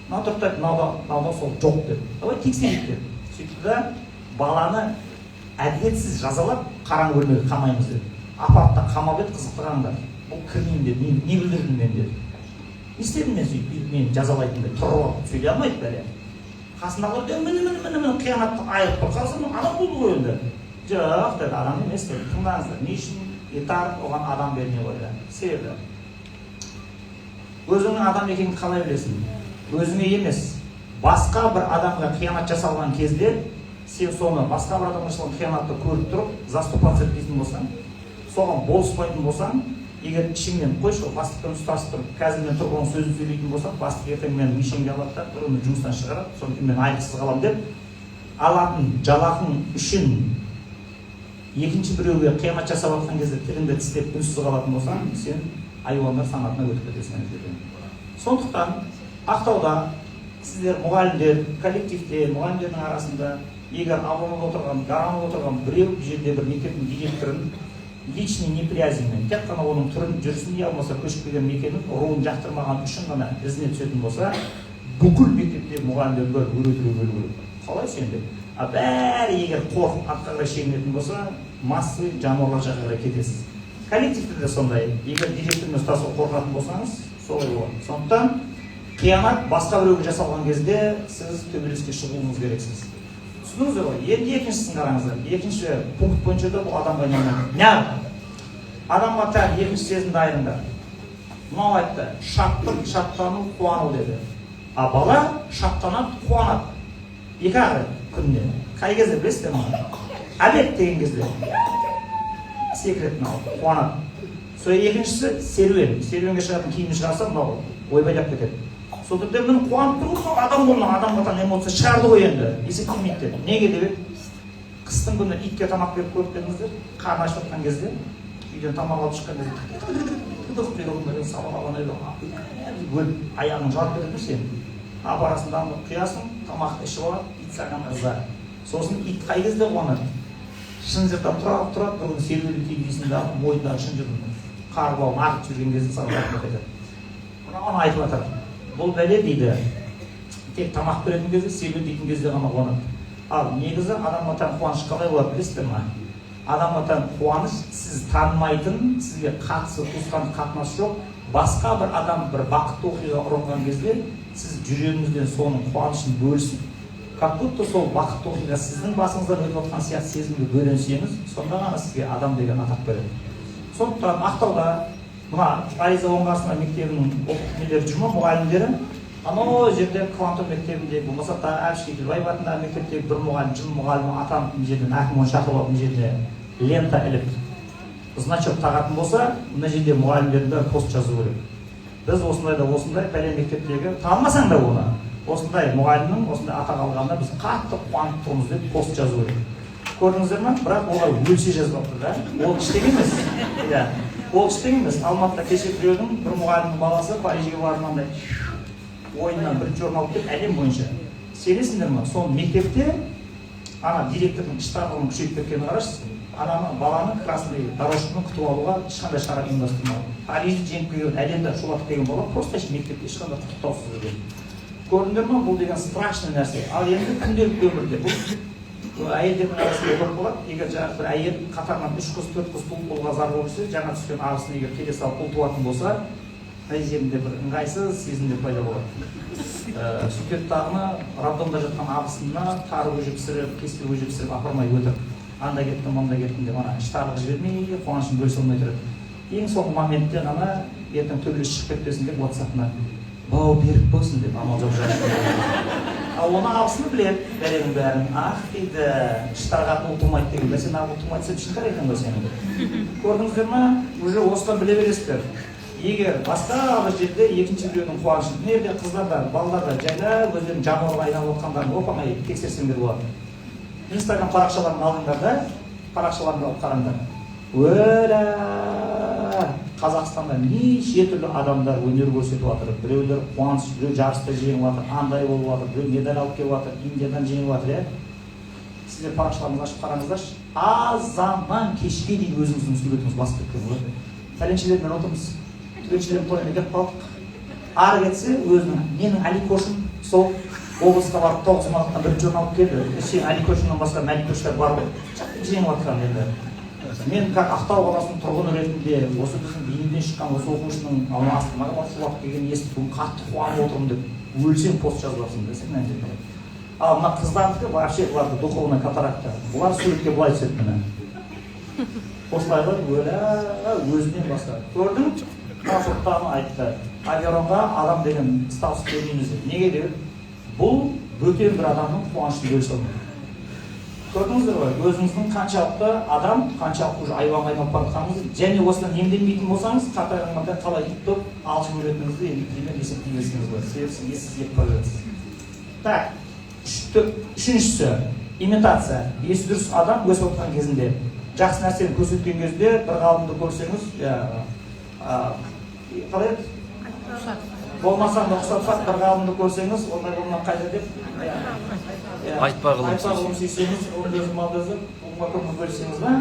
Мынау тұрды да айтты: Мынауда сол жоқ», — деп. «Давай тексерейік», — деп. Сөйтті да, баланы әділетсіз жазалап, қараңғы бөлмеге қамаймыз деді. Апарды да қамап еді, қызықты қараңдар. Бұл «Кірмеймін», — деді. «Мен не бүлдірдім мен?» — деді. «Не істедім мен сөйтіп, бүйтіп мені жазалайтындай?» Тұрып алып сөйлей алмайды бәле. Қасындағылар: «Міне, міне, міне, міне, қиянатты айырып тұр қазір, адам болды ғой енді». «Жоқ, — деді, — адам емес», — деді. Тыңдаңыздар, не үшін Итар оған адам бермей қойды? Себебі өзіңнің адам екеніңді қалай білесің? Өзіңе емес, басқа бір адамға қиянат жасалған кезде, сен соны, басқа бір адамға жасалған қиянатты көріп тұрып, заступаться етпейтін болсаң, соған болыспайтын болсаң, егер ішіңнен «Қойшы, ол бастықпен ұстасып тұрып, қазір мен тұрып оның сөзін сөйлейтін болсам, бастық ертең мені мишеньге алады да, бір күні жұмыстан шығарады, содан кейін мен айлықсыз қаламын» деп, алатын жалақың үшін екінші біреуге қиянат жасап жатқан кезде тіліңді тістеп, үнсіз қалатын болсаң, сен айуандар санатына өтіп кетесің ана жерден. Сондықтан Ақтауда сіздер, мұғалімдер, коллективте, мұғалімдердің арасында егер обкомда отырған, горонода отырған біреу бұл жерде бір мектептің директорын личный неприязньмен, тек қана оның түрін, жүрісін, я болмаса көшіп келген мекенін, руын жақтырмаған үшін ғана ізіне түсетін болса, бүкіл мектепте мұғалімдердің бәрі өре түрегелу керек: «Қалай сен?» — деп. А бәрі егер қорқып, артқа қарай шегінетін болса, массовый жануарлар жаққа қарай кетесіз. Коллективте де сондай, егер директормен ұстасуға қорқатын болсаңыз, солай болады. Сондықтан қиянат басқа біреуге жасалған кезде сіз төбелеске шығуыңыз керексіз. Түсіндіңіздер ғой? Енді екіншісін қараңыздар. Екінші пункт бойынша да бұл адамға айналмайды. Неғып адамға тән екінші сезімді айырыңдар. Мынау айтты: шаттық, шаттану, қуану деді. А бала шаттанады, қуанады екі ақ рет күніне. Қай кезде, білесіздер ма? Обед деген кезде секіреді мынау, қуанады. Сол екіншісі серуен. Серуенге шығатын киімін шығарса, мынау ойбайлап кетеді. Сол жерде, міне, қуанып тұр ғой мынау, адам ғой мынау, адамға тән эмоция шығарды ғой енді, есептелмейді деді. Неге деп еді? Қыстың күні итке тамақ беріп көріп пе едіңіздер? Қарны ашып жатқан кезде үйден тамақ алып шыққан кезде құйрығын сабалаған, өліп аяғын жарып кетеді ғой. Сен апарасың да, құясың, тамақты ішіп алады ит, саған ырза. Сосын ит қай кезде қуанады? Шынжырдан тұрады, тұрады, бір күні серуендетейін дейсің да, мойнындағы шынжырдың қар бауын ағытып жіберген кезде саған рахмет айтады. Мынаны айтып жатыр: бұл бәле дейді, тек тамақ беретін кезде, серуендейтін кезде ғана қуанады. Ал негізі адамға тән қуаныш қалай болады, білесіздер ма? Адамға тән қуаныш — сіз танымайтын, сізге қатысы, туысқандық қатынасы жоқ басқа бір адам бір бақытты оқиғаға ұрынған кезде, сіз жүрегіңізден соның қуанышын бөлісіп, как будто сол бақытты оқиға сіздің басыңыздан өтіп жатқан сияқты сезімге бөленсеңіз, сонда ғана сізге адам деген атақ береді. Сондықтан Ақтауда мына Фариза Оңғарсынова мектебінің нелері жүр ма, мұғалімдері? Анау жерде Квантум мектебінде, болмаса тағы Әбіш Кекілбаев атындағы мектептегі бір мұғалім жыл мұғалімі атанып, мына жерден әкім оны шақырып алып, мына жерде лента іліп, значок тағатын болса, мына жерде мұғалімдердің бәрі пост жазу керек: «Біз осындай да осындай пәлен мектептегі, танымасаң да оны, осындай мұғалімнің осындай атақ алғанына біз қатты қуанып тұрмыз», — деп пост жазу керек. Көрдіңіздер ма? Бірақ олар өлсе жазбапты да. Ол ештеңе емес, иә, ол ештеңе емес. Алматыда кеше біреудің, бір мұғалімнің баласы Парижге барып, мынандай ойыннан бірінші орын алып келді әлем бойынша. Сенесіңдер ма? Сол мектепте ана директордың іштарлығын күшейтіп кеткенін қарашы. Ананы, баланы красный дорожкамен күтіп алуға ешқандай шара ұйымдастырмаған. Парижді жеңіп келген, әлемді шулатып келген бала просто мектепте ешқандай құттықтаусыз жүрген. Көрдіңдер ма? Бұл деген страшный нәрсе. Ал енді күнделікті өмірде бұл Әйелдердің арасында көп болады. Егер жаңағы бір әйел қатарынан үш қыз, төрт қыз туып, ұлға зар болып жүрсе, жаңа түскен абысын егер келе салып ұл туатын болса, қай жерінде бір ыңғайсыз сезімдер пайда болады. Сөйтеді дағыны, роддомда жатқан абысынына тары көже пісіріп, кеспе көже пісіріп апармай өтірік анда кеттім, мында кеттім деп, ана іштарлық жібермей, қуанышын бөлісе алмай тұрады. Ең соңғы моментте ғана ертең төбелес шығып кетпесін деп, ватсапына «Бау берік болсын» деп амал жоқ жазып. Ал оны абысыны біледі бәленің бәрін. «Ах, – дейді, – іштарға ұл тумайды» деген. Бәсе, ұл тумайды десе, ішің екен ғой сенің. Көрдіңіздер ма, уже осыдан біле бересіздер. Егер басқа бір жерде екінші біреудің қуанышын, мына жерде қыздар да, балалар да жайлап өздерінің жануарға айналып отқандарын оп оңай тексерсеңдер болады. Инстаграм парақшаларын алыңдар да, парақшаларыңды алып қараңдар. Өлә, Қазақстанда неше түрлі адамдар өнер көрсетіп жатыр. Біреулер қуаныш, біреу жарыста жеңіп жатыр, андай болып жатыр, біреу медаль алып келіп жатыр, Индиядан жеңіп жатыр, иә. Сіздер парақшаларыңызды ашып қараңыздаршы, азаннан кешке дейін өзіңіздің суретіңіз басып кеткен ғой. Пәленшелермен отырмыз, түгеншелердің тойына келіп қалдық. Ары кетсе, өзінің «Менің Аликошым сол облысқа барып тоғызқұмалақтан бірінші орын алып келді». Сен Аликошыңнан басқа Мәликоштар бар ғой жеңіп жатқан. Енді мен как Ақтау қаласының тұрғыны ретінде осы біздің Бейнеуден шыққан осы оқушының ана Астанаға барып шулап келгенін естіп, бүгін қатты қуанып отырмын деп өлсең, пост жазып жатрсың да сен мына жерде. Ал мына қыздардікі вообще, бұларды духовная катаракта. Бұлар суретке былай түседі, міне, осылай ғой. Өлә, өзінен басқа көрдің. Мына соттағыны айтты, Аверонға адам деген статус бермейміз деп. Неге деп, бұл бөтен бір адамның қуанышын бөлісе алмайды. Көрдіңіздер ғой, өзіңіздің қаншалықты адам, қаншалықты уже айуанға айналып бара жатқаныңызды. Және осыдан емделмейтін болсаңыз, қартайғанда қалай ит болып алжып өлетініңізді енді примерно есептей берсеңіз болады. Себебі сіз ессіз кетіп бара жатырсыз. Так, үшіншісі – имитация. Есі дұрыс адам өсіп отырған кезінде жақсы нәрсені көрсеткен кезде, бір ғалымды көрсеңіз, қалай еді, болмасаң да ұқсатсақ, бір ғалымды көрсеңіз, ондай болман қайда деп, иә. Айтпа ғылым. Айтпа ғылым сүйсеңіз, ғылымды өзі, малды өзі, ғылымға көңіл бөлсеңіз ба.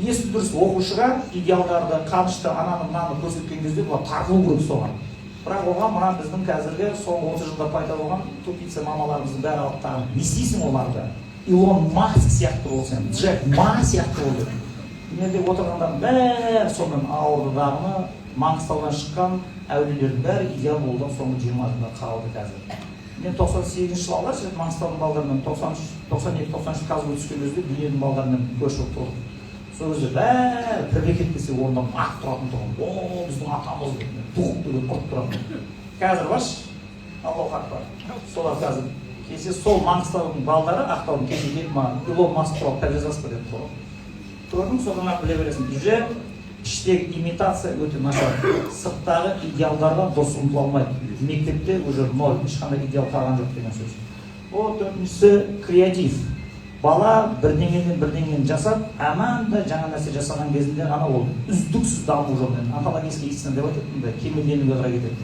Есі дұрыс оқушыға идеалдарды, Қанышты, ананы, мынаны көрсеткен кезде бұлар тартылу керек соған. Бірақ оған мына біздің қазіргі соңғы 30 жылда пайда болған тупица мамаларымыздың бәрі алып тағы: «Не істейсің оларды, Илон Маск сияқты бол сен, Джек Ма сияқты бол», – деп. Мына жерде отырғандардың бәрі сонымен ауырды дағыны, Маңғыстаудан шыққан әулиелердің бәрі идеал болудан соңғы 20 жылда қалды. Қазір мен 98-ші жылы алғаш рет Маңғыстаудың балдарымен, 93, 92, 93 КазГУ түскен кезде Бейнеудің балдарымен көрші болып тұрдық. Сол кезде бәрі Пірбекет десе, орнынан атып тұратын тұғын. «О, біздің атамыз» деп, тух деген ұрып тұратын. Қазір баршы, аллаху акбар, солар қазір келсе, сол Маңғыстаудың балдары Ақтаудың кеше келіп, маған «Илон Маск туралы кітап жазасыз ба?» деп тұр. Көрдің, содан ақ біле бересің, уже іштегі имитация өте нашар, сырттағы идеалдарға дұрыс ұмтыла алмайды. Мектепте уже ноль, ешқандай идеал қалған жоқ деген сөз. О, төртіншісі – креатив. Бала бірдеңеден бірдеңені жасап, аманда жаңа нәрсе жасаған кезінде ғана ол үздіксіз даму жолымен, онтологический истина деп айтады, мындай кемелденуге қарай кетеді.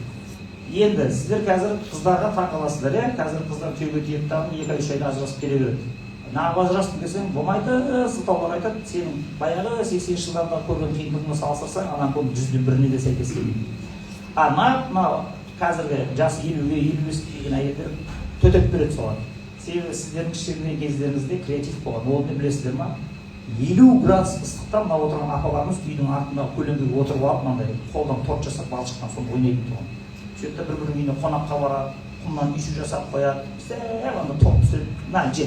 Енді сіздер қазір қыздарға таңқаласыздар, иә. Қазір қыздар күйеуге тиеді дағы, 2 ай, 3 айда ажырасып келе береді. «Неғып ажырастың?» десең, болмайды, сылтаулар айтады. Сенің баяғы 80-ші жылдардағы көрген қиындығыңа салыстырсаң, ананың көбі жүзден біріне де сәйкес келмейді. А мына қазіргі жасы 50-ге, 55-ке келген әйелдер төтеп береді соған. Себебі сіздердің кішкене кездеріңізде креатив болған. Ол не, білесіздер ма? 50 градус ыстықта мына отырған апаларымыз үйдің артындағы көлеңкеге отырып алып, мынандай қолдан торт жасап, балшықтан, соны ойнайтын тұғын. Сөйтеді да, бір бірінің үйіне қонаққа барады, құмнан үйшік жасап қояды, сәл анда торт пісіріп, «На, же,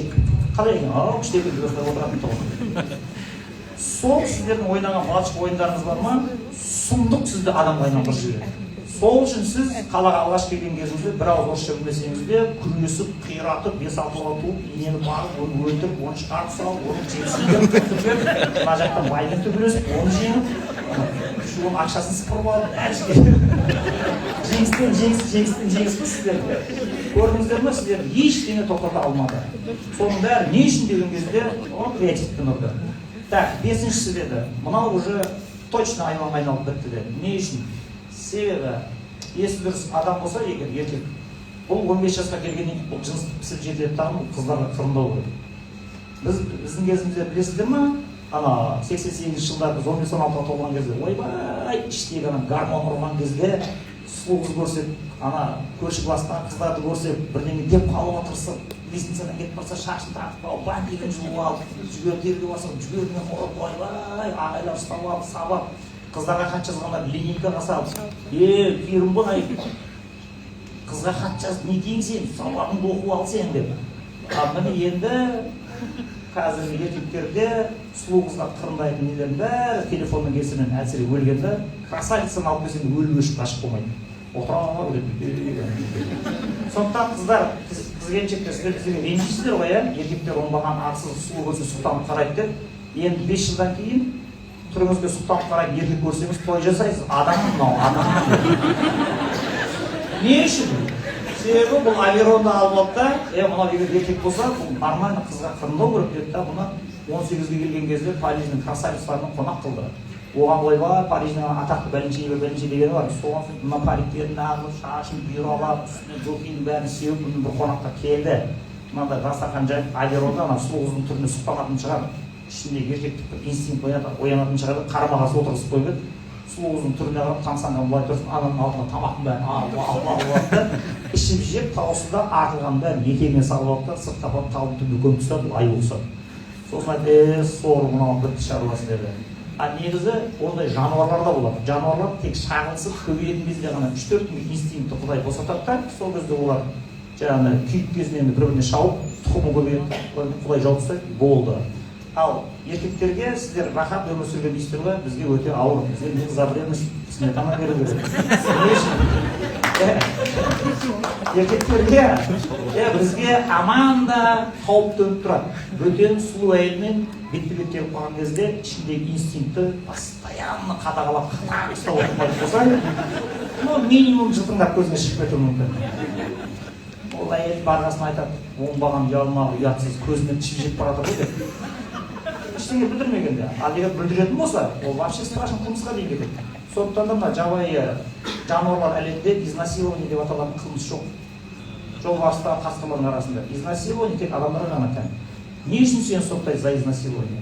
қалай екен, ау, күшті екен» деп осылай отыратын тұғын. Сол сіздердің ойнаған балшық ойындарыңыз бар ма, сұмдық сізді адамға айналдырып жібереді. Сол үшін сіз қалаға алғаш келген кезіңізде бір ауыз орысша білмесеңіз де, күресіп, қиратып, бес алты бала туып, инені бағып, оны өлтіріп, оны шығарып салып, оны жексейдеп, мына жақтан баймен төбелесіп, оны жеңіп, оның ақшасын сыпырып алып, жеңістен жеңіс, жеңістен жеңіс қой сіздерге. Көрдіңіздер ме, сіздер ештеңе тоқтата алмады. Соның бәрі не үшін деген кезде, о, креативпен ұрды. Так, бесіншісі деді, мынау уже точно айуанға айналып бітті деді. Не үшін? Себебі есі дұрыс адам болса егер, еркек, бұл 15 жасқа келгеннен кейін бұл жыныстық пісіп жетіледі дағы, бұл қыздарға қырындау керек. Біздің кезімізде, білесіздер ма, ана 88-ші жылдары біз 15, 16-ға толған кезде, ойбай, іштегі ана гормон ұрған кезде сұлу қыз көрсек, ана көрші класстағы қыздарды көрсек, бірдеңе деп қалуға тырысып Лестницадан кетіп бара жатса, шашын тартып алып, бантигін жұлып алып, жүгері терге барса, жүгерімен ұрып, ойбай, ағайлар ұстап алып, сабап. Қыздарға хат жазғандар линейкаға салып, е, Керімбай, қызға хат жазып не дейін, сен сабағыңды оқып ал сен деп. А міне, енді қазіргі еркектерде сұлу қызға қырындайтын нелердің бәрі телефонның кесірінен әлсіреп өлген да. Красавицаны алып келсең, өліп өшіп ғашық болмайды, отыра береді. Сондықтан қыздар, қыз келіншектер, сіздер бізге ренжисіздер ғой, иә, еркектер оңбаған, арсыз, сұлу көрсе сұқтанып қарайды деп. Енді 5 жылдан кейін түріңізге сұқтанып қарайтын еркек көрсеңіз, той жасайсыз: адам мынау, адам. Не үшін? Себебі бұл Аверонды алып алды да, е, мынау егер еркек болса, бұл нормально қызға қырындау керек деді да, бұны 18-ге келген кезде Париждің красавицаларына қонақ қылды. Оған, ойбай, Париждің атақты бәленше бір бәленше дегені бар, соған мына париктерін алып, шашын бұйралап, үстіне духидің бәрін сеуіп, бұны бір қонаққа келді. Мынандай дастархан жайып, Аверонда ана сұлу қыздың түріне сұқтанатын шығар, ішіндегі еркектік бір инстинкт оянатын шығар деп, қарама қарсы отырғызып қойып еді. Сұлу қыздың түріне қарап тамсанған былай тұрсын, ананың алдына тамақтың бәрін алып алып алып алды да, ішіп жеп тауысты да, артылғанның бәрін етегіне салып алды да, сыртқа апарып, таудың түбіне көміп тастады. Бұл аю ұқсап. Сосын айтты: е, сор, мынау бітті шаруасы деді. А негізі ондай жануарлар да болады. Жануарлар тек шағылысып көбейетін кезде ғана 3-4 күнге инстинктті құдай босатады да, сол кезде олар жаңағы күйік кезінде енді бір біріне шауып, тұқымы көбейеді, құдай жауып тастайды, болды. Ал еркектерге, сіздер рахат өмір сүрген дейсіздер ғой, бізге өте ауыр. Бізге не за время сметана беру керек. Не үшін? Еркектерге, е, бізге аман да қауіп төніп тұрады. Бөтен сұлу әйелмен бетпе бет келіп қалған кезде ішіндегі инстинктті постоянно қадағалап, қатаң ұстап отырмайтын болса, ну, минимум жылтыңдап көзіңе шығып кетуі мүмкін. Ол әйел барғасын айтады: оңбаған, ұялмағы, ұятсыз, көзімен ішіп жеп бара жатыр ғой деп, ештеңе бүлдірмегенде. Ал егер бүлдіретін болса, ол вообще страшный қылмысқа дейін кетеді. Сондықтан да мына жабайы жануарлар әлемінде изнасилование деп аталатын қылмыс жоқ. Жолбарыстар, қасқырлардың арасында изнасилование тек адамдарға ғана тән. Не үшін сені соттайды за изнасилование?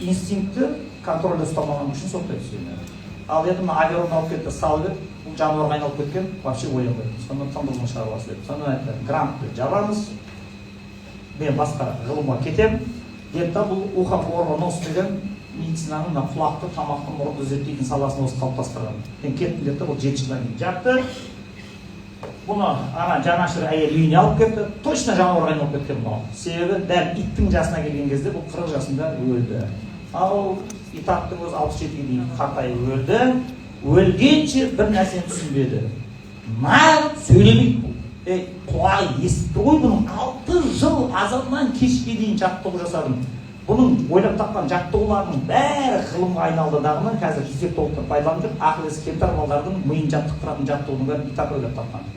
Инстинктті контрольде ұстамаған үшін соттайды сені. Ал енді мына Аверон алып кетті, салып еді, бұл жануарға айналып кеткен, вообще оянбайды. Сонда тыңдылдың шаруасы деп, сонда айтты: грантты жабамыз, мен басқа ғылымға кетемін деді да, бұл ухо, горло, нос деген медицинаның мына құлақты, тамақты, мұрынды зерттейтін саласын осы қалыптастырған. Мен кеттім деді да, бұл 7 жылдан кейін жапты. Бұны ана жанашыр әйел үйіне алып кетті. Точно жануарға айналып кеткен мынау, себебі дәл иттің жасына келген кезде, бұл 40 жасында өлді. Ал Итаттың өзі 67-ге дейін қартайып өлді. Өлгенше бір нәрсені түсінбеді: неғып сөйлемейді бұл? Ей, құлағы естіп тұр ғой бұның. 6 жыл азаннан кешке дейін жаттығу жасадым. Бұның ойлап тапқан жаттығуларының бәрі ғылымға айналды дағыны, қазір дефектологтар пайдаланып жүр. Ақыл есі кемтар балалардың миын жаттықтыратын жаттығудың бәрін Итат ойлап тапқан,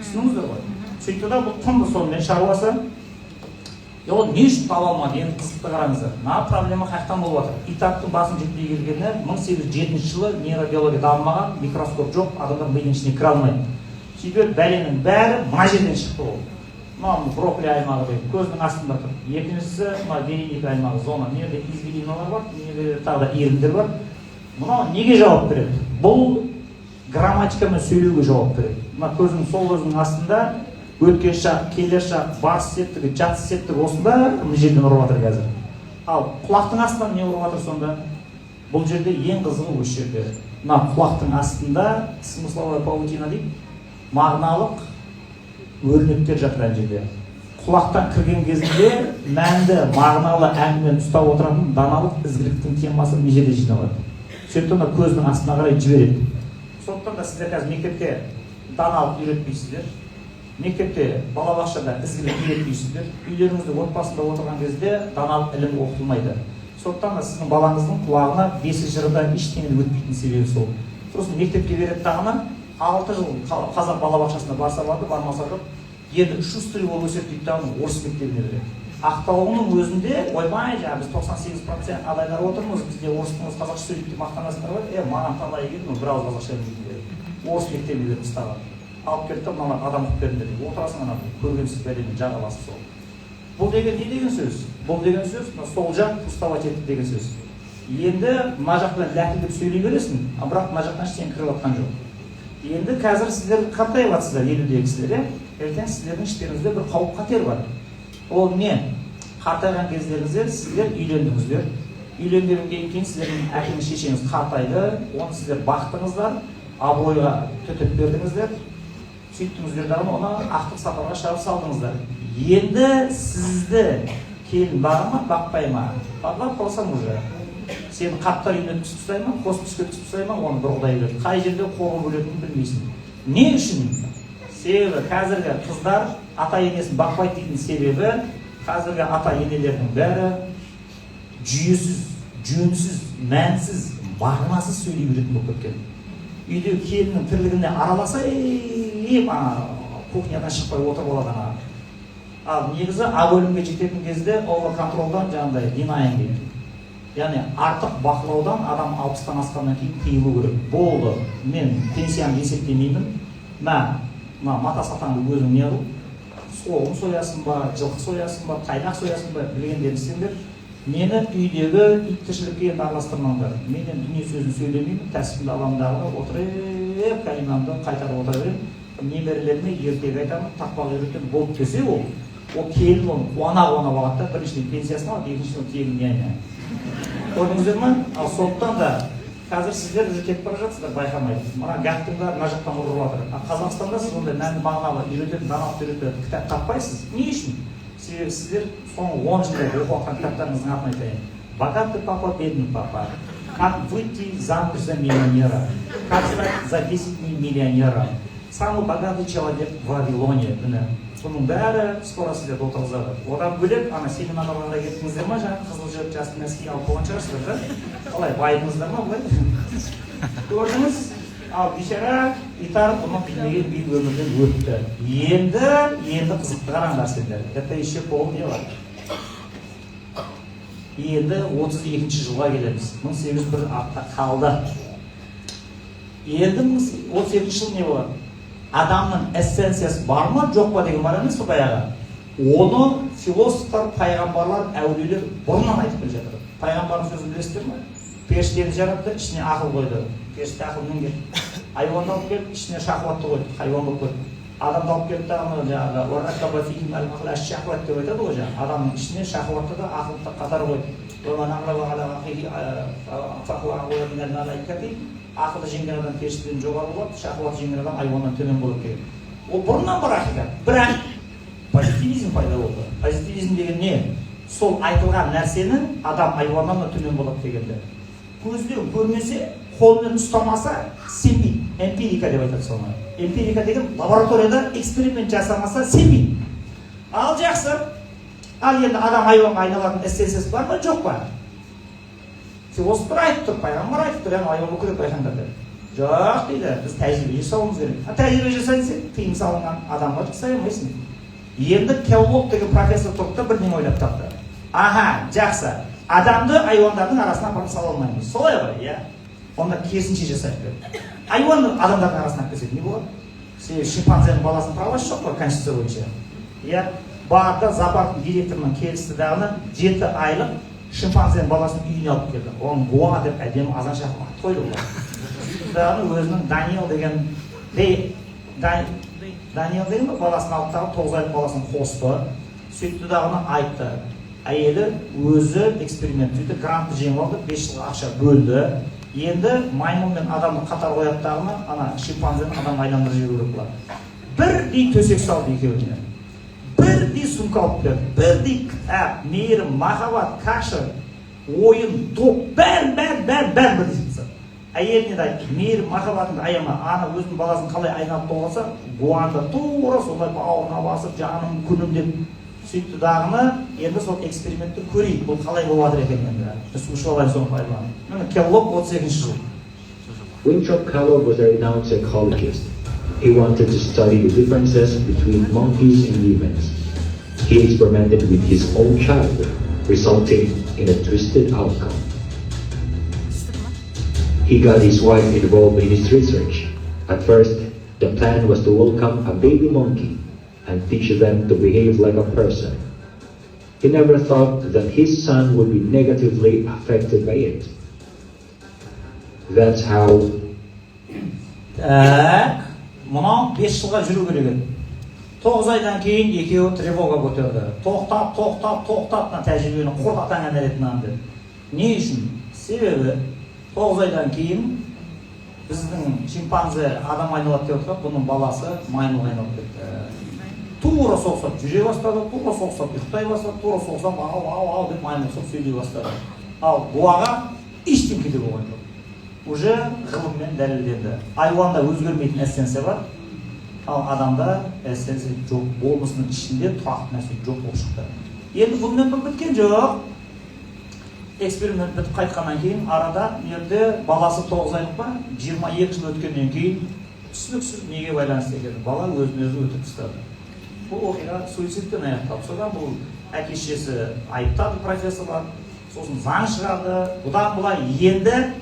түсіндіңіздер ғой. Сөйтті да, бұл тынды сонымен шаруасы. Е, ол не үшін таба алмады? Енді қызықты, қараңыздар, мына проблема қай жақтан болып жатыр? Итаттың басын жетпей келгені 1807 жылы. Нейробиология дамымаған, микроскоп жоқ, адамдар мидың ішіне кіре алмайды. Сөйтіп бәленің бәрі мына жерден шықты. Ол мынау Брока аймағы деген көздің астында тұр. Екіншісі мына Верника аймағы, зона. Мына жерде извилиналар бар, мына жерде тағы да иірімдер бар. Мынау неге жауап береді? Бұл грамматикамен сөйлеуге жауап береді. Мына көздің, сол көздің астында өткен шақ, келер шақ, барыс септігі, жатыс септігі, осында, мына жерден ұрып жатыр қазір. Ал құлақтың астынан не ұрып жатыр сонда? Бұл жерде ең қызығы осы жерде, мына құлақтың астында смысловая паутина дейді, мағыналық өрнектер жатыр. Ана жерде құлақтан кірген кезінде мәнді, мағыналы әңгімені ұстап отыратын даналық, ізгіліктің темасы мына жерде жиналады. Сөйтіп мына көздің астына қарай жібереді. Сондықтан да сіздер қазір мектепте даналық үйретпейсіздер, мектепте, балабақшада ізгілік үйретпейсіздер, үйлеріңізде, отбасында отырған кезде даналық ілім оқытылмайды. Сондықтан да сіздің балаңыздың құлағына бесік жыры да, ештеңе де өтпейтін себебі сол. Сосын мектепке береді дағыны, 6 жыл қазақ балабақшасына барса барды, бармаса жоқ. Енді шустрый болып өседі дейді дағы, орыс мектебіне береді. Ақтаудың өзінде, ойбай, жаңағы біз 98% адайлар отырмыз, бізде орыстың өзі қазақша сөйлейді деп мақтанасыңдар ғой. Е, маған талай келді, бір ауыз қазақша білмейтіндер. Орыс мектебіне беріп тастаған, алып келді да, мыналар адам қылып беріңдер деп отырасың. Ана көргенсіз бәлемен жағаласып. Сол бұл деген не деген сөз? Бұл деген сөз мына сол жақ уставать етті деген сөз. Енді мына жақпен ләкілдеп сөйлей бересің, а бірақ мына жақтан ештеңе кіріп жатқан жоқ. Енді қазір сіздер қартайып жатсыздар, 50-дегі кісілер, иә. Ертең сіздердің іштеріңізде бір қауіп қатер бар. Ол не? Қартайған кездеріңізде сіздер үйлендіңіздер. Үйленгеннен кейін сіздердің әкеңіз, шешеңіз қартайды, оны сіздер бақтыңыздар, абыройға төтеп бердіңіздер, сөйттіңіздер дағы, оны ақтық сапарға шығарып салдыңыздар. Енді сізді келін баға ма, бақпай ма? Под вопросом уже. Сені қарттар үйіне өткізіп тастай ма, хосписке өткізіп тастай ма, оны бір Құдай біледі. Қай жерде қорғып өлетінін білмейсің. Не үшін? Себебі қазіргі қыздар ата енесін бақпайды дейтін себебі, қазіргі ата енелердің бәрі жүйесіз, жөнсіз, мәнсіз, мағынасыз сөйлей беретін болып кеткен. Үйде келіннің тірлігіне араласа, ана кухнядан шықпай отырып алады ана. Ал негізі А бөлімге жететін кезде over control дан, жаңағыдай denying дейді, яғни артық бақылаудан адам 60-тан асқаннан кейін тыйылу керек. Болды, мен пенсиямды есептемеймін, мә, мына мата сатаңды өзің не қыл, соғым соясың ба, жылқы соясың ба, тайлақ соясың ба, білгендерін істеңдер. Мені үйдегі ит тіршілікке енді араластырмаңдар. Мен енді дүние сөзін сөйлемеймін, тәсібімді аламын дағы, отырып кәлимамды қайтарып отыра беремін, немерелеріме ертегі айтамын, тақпақ үйретемін, болды десе, ол келін оны қуана қуана алады да. Біріншіден, пенсиясын алады, екіншіден, ол тегін няня. Көрдіңіздер ма? Ал сондықтан да қазір сіздер уже кетіп бара жатсыздар байқамай. Мына гәптің бәрі мына жақтан ұрып жатыр. Ал Қазақстанда сіз ондай мәнді, мағыналы үйрететін, даналықты үйрететін кітап таппайсыз. Не үшін? Себебі сіздер соңғы 10 жылда оқып жатқан кітаптарыңыздың атын айтайын: «Богатый папа, бедный папа», «Как выйти замуж за миллионера», «Как стать за 10 дней миллионером», «Самый богатый человек в Вавилоне». Міне, бұның бәрі скоро сіздерді отырғызады. Одан бөлек, ана семинарларға кеттіңіздер ма? Жаңағы қызыл жіп, жасыл носки алып қойған шығарсыздар да. Қалай, байыдыңыздар ма? Былай көрдіңіз. Ал бейшара Итар бұны білмеген, биік өмірден өтті. Енді қызықты қараңдар сендер, это еще полдела. Енді 32-жылға келеміз. 1801 артта қалды. Енді 32-жыл не болады? Адамның эссенциясы бар ма, жоқ па деген бар емес пе баяғы? Оны философтар, пайғамбарлар, әулиелер бұрыннан айтып келе жатыр. Пайғамбардың сөзін білесіздер ме? Періштені жаратты, ішіне ақыл қойды, періште ақылмен келді. Айуанды алып келіп, ішіне шахуатты қойды, хайуан болып кетті. Адамды алып келді дағы, жаңағы шахуат деп айтады ғой, жаңағы адамның ішіне шахуатты да, ақылды да қатар қойды. Ақылды жеңген адам періштеден жоғары болады, шахуатты жеңген адам айуаннан төмен болады деген. Ол бұрыннан бар ақиқат. Бірақ позитивизм пайда болды. Позитивизм деген не? Сол айтылған нәрсенің адам айуаннан да төмен болады дегенді көзбен көрмесе, қолмен ұстамаса, сенбейді. Эмпирика деп айтады соны. Эмпирика деген лабораторияда эксперимент жасамаса, сенбейді. Ал жақсы, ал енді адам айуанға айналатын эссенциясы бар ма, жоқ па? Философтар айтып тұр, пайғамбар айтып тұр, яғни айуан болып кетеді, байқаңдар деп. Жоқ дейді, біз тәжірибе жасауымыз керек. А тәжірибе жаса десе, тыйым салынған, адамға жасай алмайсың. Енді Келлог деген профессор тұрды да, бірдеңе ойлап тапты. Аха, жақсы, адамды айуандардың арасына апарып сала алмаймыз, солай ғой? Иә. Онда керісінше жасайық деп, айуанды адамдардың арасына алып келсек, не болады? Себебі шимпанзенің баласының правасы жоқ қой конституция бойынша, иә. Барды да, зоопарктың директорымен келісті дағыны, 7 айлық шимпанзенің баласын үйіне алып келді. Оған Гуа деп әдемі азан шақырып ат қойды. Олар сөйтті дағыны, өзінің Даниэл деген, Даниэл деген ба, баласын алып дағы, 9 айлық баласын қосты. Сөйтті дағыны, айтты әйелі, өзі эксперимент. Сөйтіп грантты жеңіп алды, 5 жылға ақша бөлді. Енді маймыл мен адамды қатар қояды дағыны, ана шимпанзені адамға айландырып жіберу керек болады. Бірдей төсек салды екеуіне, бірдей сумка алып берді, бірдей кітап, мейірім, махаббат, каша, ойын, доп, бәрін, бәрін, бәрін, бәрін бірдей тастады. Әйеліне де айтты: «Мейірім, махаббатыңды аяма. Ана өзінің баласын қалай айналып толғаса, Гуанды тура солай бауырына басып, жаным, күнім», – деп. Сөйтті дағыны, енді сол экспериментті көрейік, бұл қалай болып жатыр екен. Енді су ішіп алайын, соны пайдаланып. Міне, Келлог, 32-жыл. Winthrop Kellogg was a renowned psychologist. He wanted to study the differences between monkeys and humans. He experimented with his own child, resulting in a twisted outcome. He got his wife involved in his research. At first, the plan was to welcome a baby monkey and teach them to behave like a person. He never thought that his son would be negatively affected by it. That's how Так, мынау 5 жылға жүру керек еді. 9 айдан кейін екеуі тревога көтерді: «Тоқтат, тоқтат, тоқтат мына тәжірибені, құрт атаңа нәлет мынаны», – деп. Не үшін? Себебі 9 айдан кейін біздің шимпанзе адам айналады деп отырған, бұның баласы маймылға айналып кетті. Тура соқсап жүре бастады, тура соқсап ұйықтай бастады, тура соқсап «ау, ау, ау» деп маймыл ұқсап сөйлей бастады. Ал бұлаға ештеңке де болған жоқ. Уже ғылыммен дәлелденді: айуанда өзгермейтін эссенция бар, ал адамда эссенция жоқ, болмысының ішінде тұрақты нәрсе жоқ болып шықты. Енді бұнымен бұл біткен жоқ. Эксперимент бітіп қайтқаннан кейін, арада мына жерде баласы 9 айлық па, 22 жыл өткеннен кейін, түсініксіз неге байланысты екен, бала өзін өзі өлтіріп тастады. Бұл оқиға суицидпен аяқталды. Содан бұл әке шешесі айыптады профессорлар, сосын заң шығарды: бұдан былай енді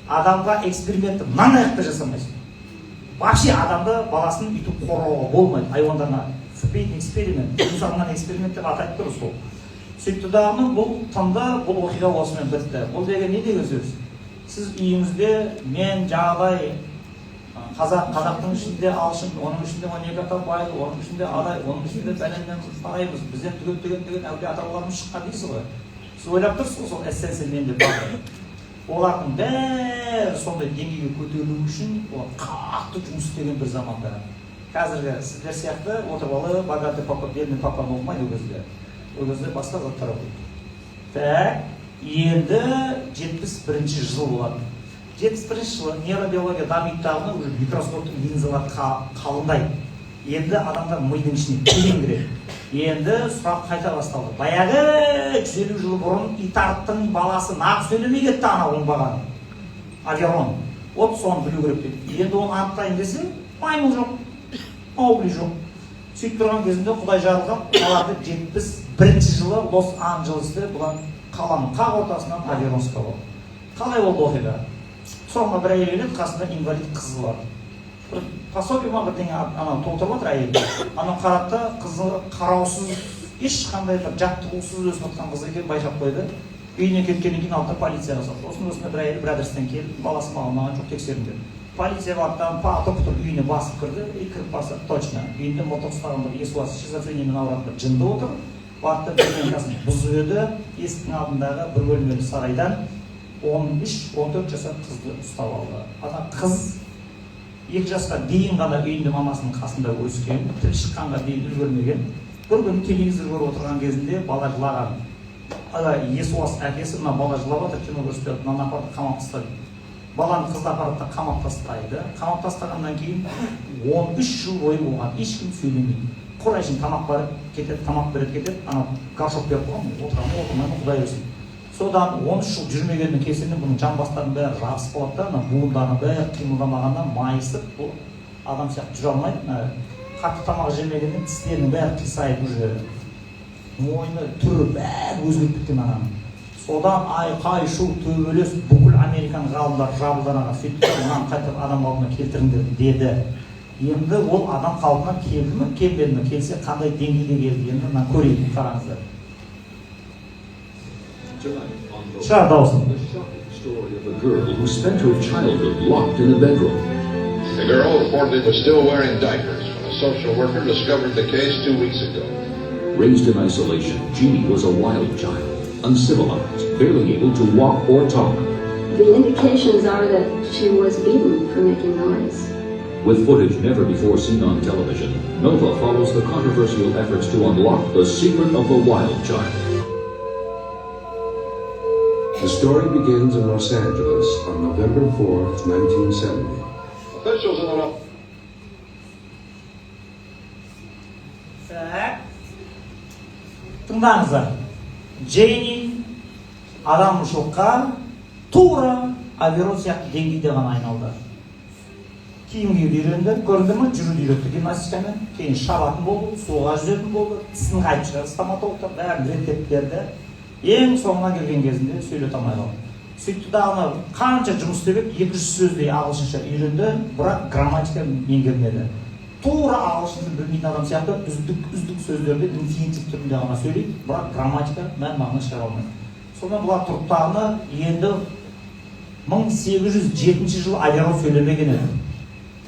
адамға экспериментті мынандай қылып та жасамайсың. Вообще адамды, баласын өйтіп қорлауға болмайды. Айуандарына forbidden эксперимент, тыйым салынған эксперимент деп атайды тұр сол. Сөйтті дағыны, бұл тынды, бұл оқиға осымен бітті. Бұл деген не деген сөз? Сіз үйіңізде «мен жаңағыдай қазақ, қазақтың ішінде алшын, оның ішінде 12 ата бай, оның ішінде адай, оның ішінде бәленнен қараймыз, бізден түген түген түген әулие ата бабаларымыз шыққан» дейсіз ғой. Сіз ойлап тұрсыз ғой, сол эссенция менде бар деп. Олардың бәрі сондай деңгейге көтерілу үшін олар қатты жұмыс істеген бір заманда. Қазіргі сіздер сияқты отырып алып «Богатый папа, бедный папа» ны оқымайды ол кезде. Ол кезде басқа заттар оқиды. Так, енді 71-жыл болады. 71-жылы нейробиология дамиды дағыны, уже микроскоптың линзалары қалыңдайды. Енді адамдар мидың ішіне терең кіреді. Енді сұрақ қайта басталды. Баяғы 150 жыл бұрын Итарттың баласы нағыз сөйлемей кетті, ана оңбаған Аверон. Вот соны білу керек дейді. Енді оны анықтайын десе, маймыл жоқ, Маугли жоқ. Сөйтіп тұрған кезінде, құдай жарылқап, оларды 71-жылы Лос Анджелесте бұдан қаланың қақ ортасынан Аверон ұстап алды. Қалай болды оқиға? Соңғы бір әйел келеді, қасында инвалид қызы бар. Бір пособие ма, бірдеңе анау толтырып жатыр әйел. Анау қарады да, қызы қараусыз, ешқандай бір жаттығусыз өсіп жатқан қыз екенін байқап қойды. Үйіне кеткеннен кейін алды да полицияға салды: «Осындай осындай бір әйел бір адрестен келді, баласы маған ұнаған жоқ, тексеріңдер». Полиция барды да патыр пұтыр үйіне басып кірді. И кіріп барса, точно үйінде мылтық ұстаған бір есуас, шизофрениямен ауыратын бір жынды отыр. Барды да ДНК-сын бұзып еді, есіктің алдындағы бір бөлмелі сарайдан 13-14 жасар қызды ұстап алды. Ана қыз 2 жасқа дейін ғана үйінде мамасының қасында өскен, тіл шыққанға дейін үлгермеген. Бір күні телевизор көріп отырған кезінде бала жылаған. Ана есуас әкесі: «Мына бала жылап жатыр, кино көрсетіп жатыр, мынаны апарып қамап таста», – дейді. Баланы, қызды апарады да қамап тастайды. Қамап тастағаннан кейін 13 жыл бойы оған ешкім сөйлемейді. Құр әшейін тамақ барып кетеді, тамақ береді, кетеді. Анау горшок беріп қойған, отыра ма, отырмай ма, құдай білсін. Содан 13 жыл жүрмегеннің кесірінен бұның жамбастарының бәрі жабысып қалады да, ана буындарының бәрі қимылдамағаннан майысып, бұл адам сияқты жүре алмайды. Мына қатты тамақ жемегеннен тістерінің бәрі қисайып, уже мойны, түрі бәрі өзгеріп кеткен ананың. Содан айқай шу, төбелес, бүкіл Американың ғалымдары жабылды анаға. Сөйтті да, «Мынаны қайтып адам қалпына келтіріңдер», – деді. Енді ол адам қалпына келді ме, келмеді ме, келсе, қандай деңгейде келді? Енді мына көрейік, қараңыздар. Tonight on the, Шығар дауысын. the shocking story of a girl who spent her childhood locked in a bedroom. The girl reportedly was still wearing diapers when a social worker discovered the case 2 weeks ago. Raised in isolation, Jeannie was a wild child, uncivilized, barely able to walk or talk. The indications are that she was beaten for making noise. With footage never before seen on television, Nova follows the controversial efforts to unlock the secret of the wild child. The story begins in Los Angeles on November 4th, 1970. Officials in the Так. Тыңдаңыздар. Джейни адамшылыққа тура Аверон сияқты деңгейде ғана айналды. Киім киюді үйренді, көрдіңдер ма? Жүруді үйретті гимнастикамен, кейін шабатын болды, суға жүзетін болды, тісін қайтып шығарды стоматологтар, бәрін реттеп берді. Ең соңына келген кезінде сөйлете алмай қалды. Сөйтті дағы, қанша жұмыс істеп еді, 200 сөздей ағылшынша үйренді, бірақ грамматика меңгермеді. Тура ағылшын тілін білмейтін адам сияқты үздік үздік сөздерді инфинитив түрінде ғана сөйлейді, бірақ грамматика мән мағына шығара алмайды. Сонымен бұлар тұрып тағыны енді 1807 жылы Аверон сөйлемеген еді.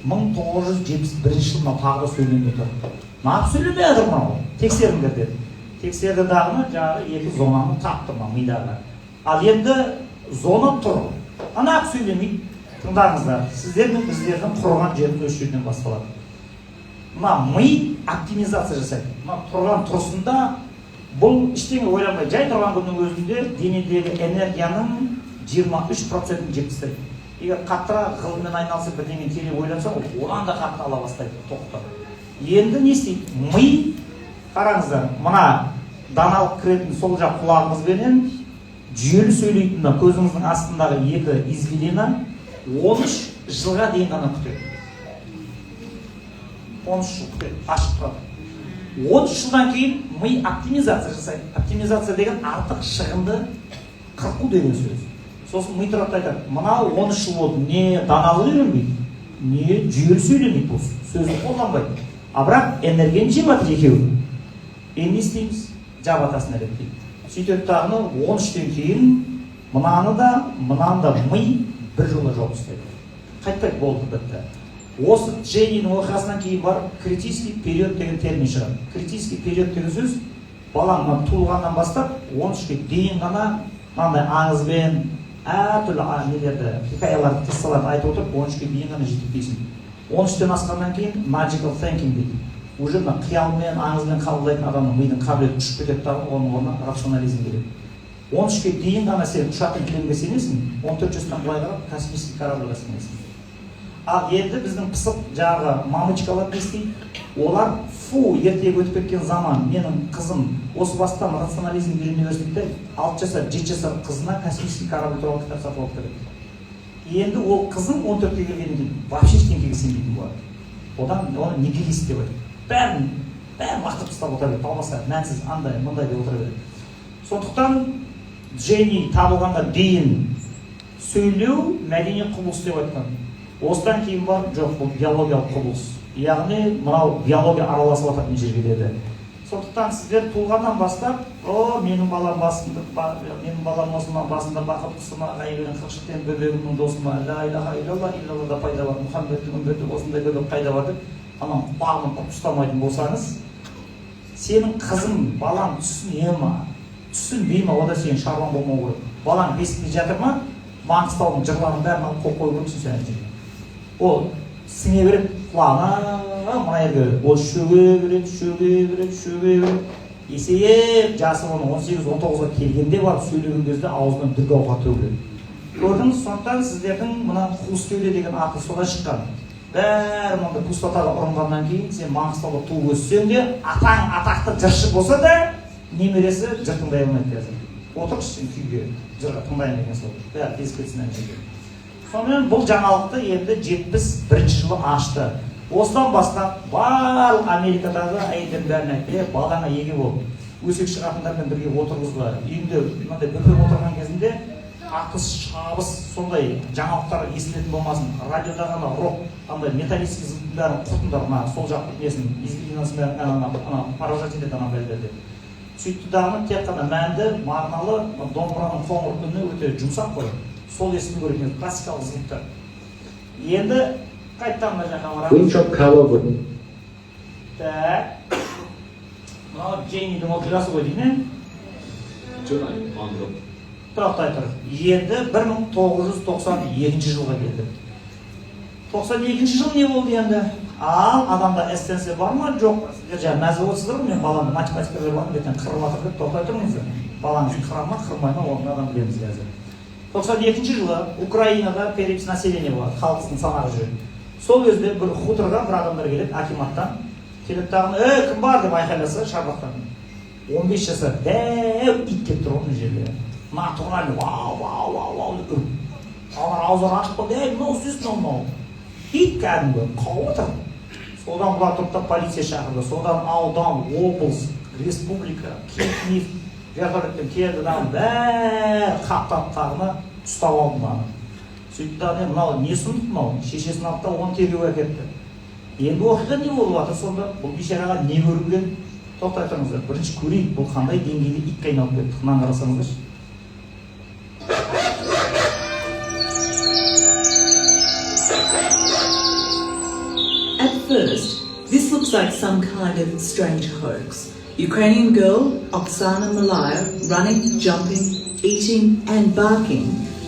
1971 жылы мынау тағы да сөйлемей тұр. Неғып сөйлемей жатыр мынау? Тексеріңдер деді. Тексерді дағыны, жаңағы екі зонаны тапты мына мидағы. Ал енді зона тұр. Ана сөйлемейді. Тыңдаңыздар, сіздер мен біздердің құрған жеріміз осы жерден басталады. Мына ми оптимизация жасайды. Мына тұрған тұрысында бұл ештеңе ойланбай, жай тұрған күннің өзінде денедегі энергияның 23%-ін жеп тастайды. Егер қаттырақ ғылыммен айналысып бірдеңе терең ойланса, ол одан да қатты ала бастайды, тоқты. Енді не істейді? Ми, қараңыздар, мына даналық кіретін сол жақ құлағыңызбенен жүйелі сөйлейтін мына көзіңіздің астындағы екі извилина 13 жылға дейін ғана күтеді. 13 жыл күтеді, ашық тұрады. 13 жылдан кейін ми оптимизация жасайды. Оптимизация деген артық шығынды қырқу деген сөз. Сосын ми тұрады да айтады, мынау 13 жыл болды, не даналық үйренбейді, не жүйелі сөйлемейді, бұл сөзін қолданбайды. А бірақ энергияны жеп жатыр екеуі. Енді не істейміз? Жап атасына реттейді. Сөйтеді дағыны 13-тен кейін мынаны да, мынаны да ми бір жолы жауып тастайды. Қайтпайды, болды, бітті. Осы Дженнидің оқиғасынан кейін барып критический период деген термин шығады. Критический период деген сөз балаң мына туылғаннан бастап 13-ке дейін ғана мынандай аңызбен әртүрлі нелерді, хикаяларды, қиссаларды айтып отырып 13-ке дейін ғана жетектейсің. 13-тен асқаннан кейін magical thinking дейді. Уже мына қиялмен, аңызбен қабылдайтын адамның мидың қабілеті ұшып кетеді дағы, оның орнына рационализм келеді. 13-ке дейін ғана сен ұшатын кілемге сенесің, 14 жастан былай қарап космический корабльға сенесің. Ал енді біздің пысық жаңағы мамочкалар не істейді? Олар фу, ертегі өтіп кеткен заман, менің қызым осы бастан рационализм үйрене берсін дейді, 6 жасар, 7 жасар қызына космический корабль туралы кітап сатып алып береді. Енді ол қызың 14-ке келгеннен кейін вообще ештеңеге сенбейтін болады. Одан оны нигилист деп айтады. Бәрін лақтырып тастап отыра береді, талмаса, мәнсіз, андай, мындай деп отыра береді. Сондықтан Дженни табылғанға дейін сөйлеу мәдени құбылыс деп айтқан. Осыдан кейін барып, жоқ, бұл биологиялық құбылыс. Яғни мынау биология араласып жататын жерге деді. Сондықтан сіздер туылғаннан бастап, о, менің балам басында, менің балам осыма, басында бақыт құсыма, ғайыбенен қырық бөбегімнің досыма, ла илаха иллалла, иллаллада пайда бар, Мұхаммедтің үмбеті осындай бөбек қайда бар деп, анау құлағынан ұрып ұстамайтын болсаңыз, сенің қызың, балаң түсіне ма, түсінбей ма, онда сенің шаруаң болмау керек. Балаң бесікте жатыр ма, Маңғыстаудың жырларын бәрін алып қойып қою керексің сен ана жерге. Ол сіңе береді құлағына, мына жерге ол шөге береді, шөге береді, шөге береді. Есейіп жасы оның 18-19-ға келгенде барып сөйлеген кезде аузынан дүр гауһар төгіледі. Көрдіңіз, сондықтан сіздердің мына қуыс кеуде деген аты содан шыққан. Бәрі мынандай пустотаға ұрынғаннан кейін сен Маңғыстауда туып өссең де, атаң атақты жыршы болса да, немересі жыр тыңдай алмайды қазір. Отыршы сен күйге, жырға тыңдаймын деген сол. Бәрі тез кетсін ана жерге. Сонымен бұл жаңалықты енді 71 жылы ашты. Осыдан бастап барлық Америкадағы әйелдердің бәріне айтты, балаңа еге бол, өсекші қатындармен бірге отырғызба, үйінде мынандай бөпең отырған кезінде атыс, шабыс сондай жаңалықтар естілетін болмасын, радиодағы ана рок, андай металлический звуктың бәрін құртыңдар, мына сол жақ несін, извилинасын бәрін ана поражать етеді ана бәлелер деп. Сөйтті дағыны тек қана мәнді, мағыналы домбыраның қоңыр үні өте жұмсақ қой. Сол естілу керек негізі, классикалық звуктар. Енді қайтадан мына жаққа барамыз. Winthrop Kellogg Так. Мынау Дженнидің оқиғасы ғой деймін, ә? Тоқтай тұр. Енді 1992 жылға келдік. 92 жыл не болды енді? Ал адамда СТНС бар ма? Жоқ. Сіздер жаңа мәз болып отырсыздар ғой, мен баламды математикаға жібердім, ертең қырып жатыр деп. Тоқтай тұрыңыздар. Балаңыз қыра ма, қырмай ма, оны адам білеміз қазір. 92 жылы Украинада перепись населения болады, халықтың санағы жүреді. Сол кезде бір хуторға бір адамдар келеді, акиматтан. Келеді дағы, «Ей, кім бар?» деп айқайласа, шарбақтан. 15 жасар дәу ит келіп тұр ғой мына жерде. Натуральный, вау, вау, вау, вау деп үріп. Алар ауыздарын ашып қалды, ей, мынау здесь, мынау, мынау. Ит кәдімгі, қауып отыр. Содан бұлар тұрды да полиция шақырды. Содан аудан, облыс, республика, Киев, вертолетпен келді дағы бәрі қаптап тағыны ұстап алды мынаны. Сөйтті дағы, мынау не сұмдық мынау? Шешесін алды да оны тергеуге әкетті. Енді оқиға не болып жатыр сонда? Бұл бейшараға не көрінген? Тоқтай тұрыңыздар, бірінші көрейік, бұл қандай деңгейде итке айналып кетті. Мынаны қарасаңыздаршы. looks like some kind of strange hoax. Ukrainian girl Oksana Malaya running, jumping, eating and barking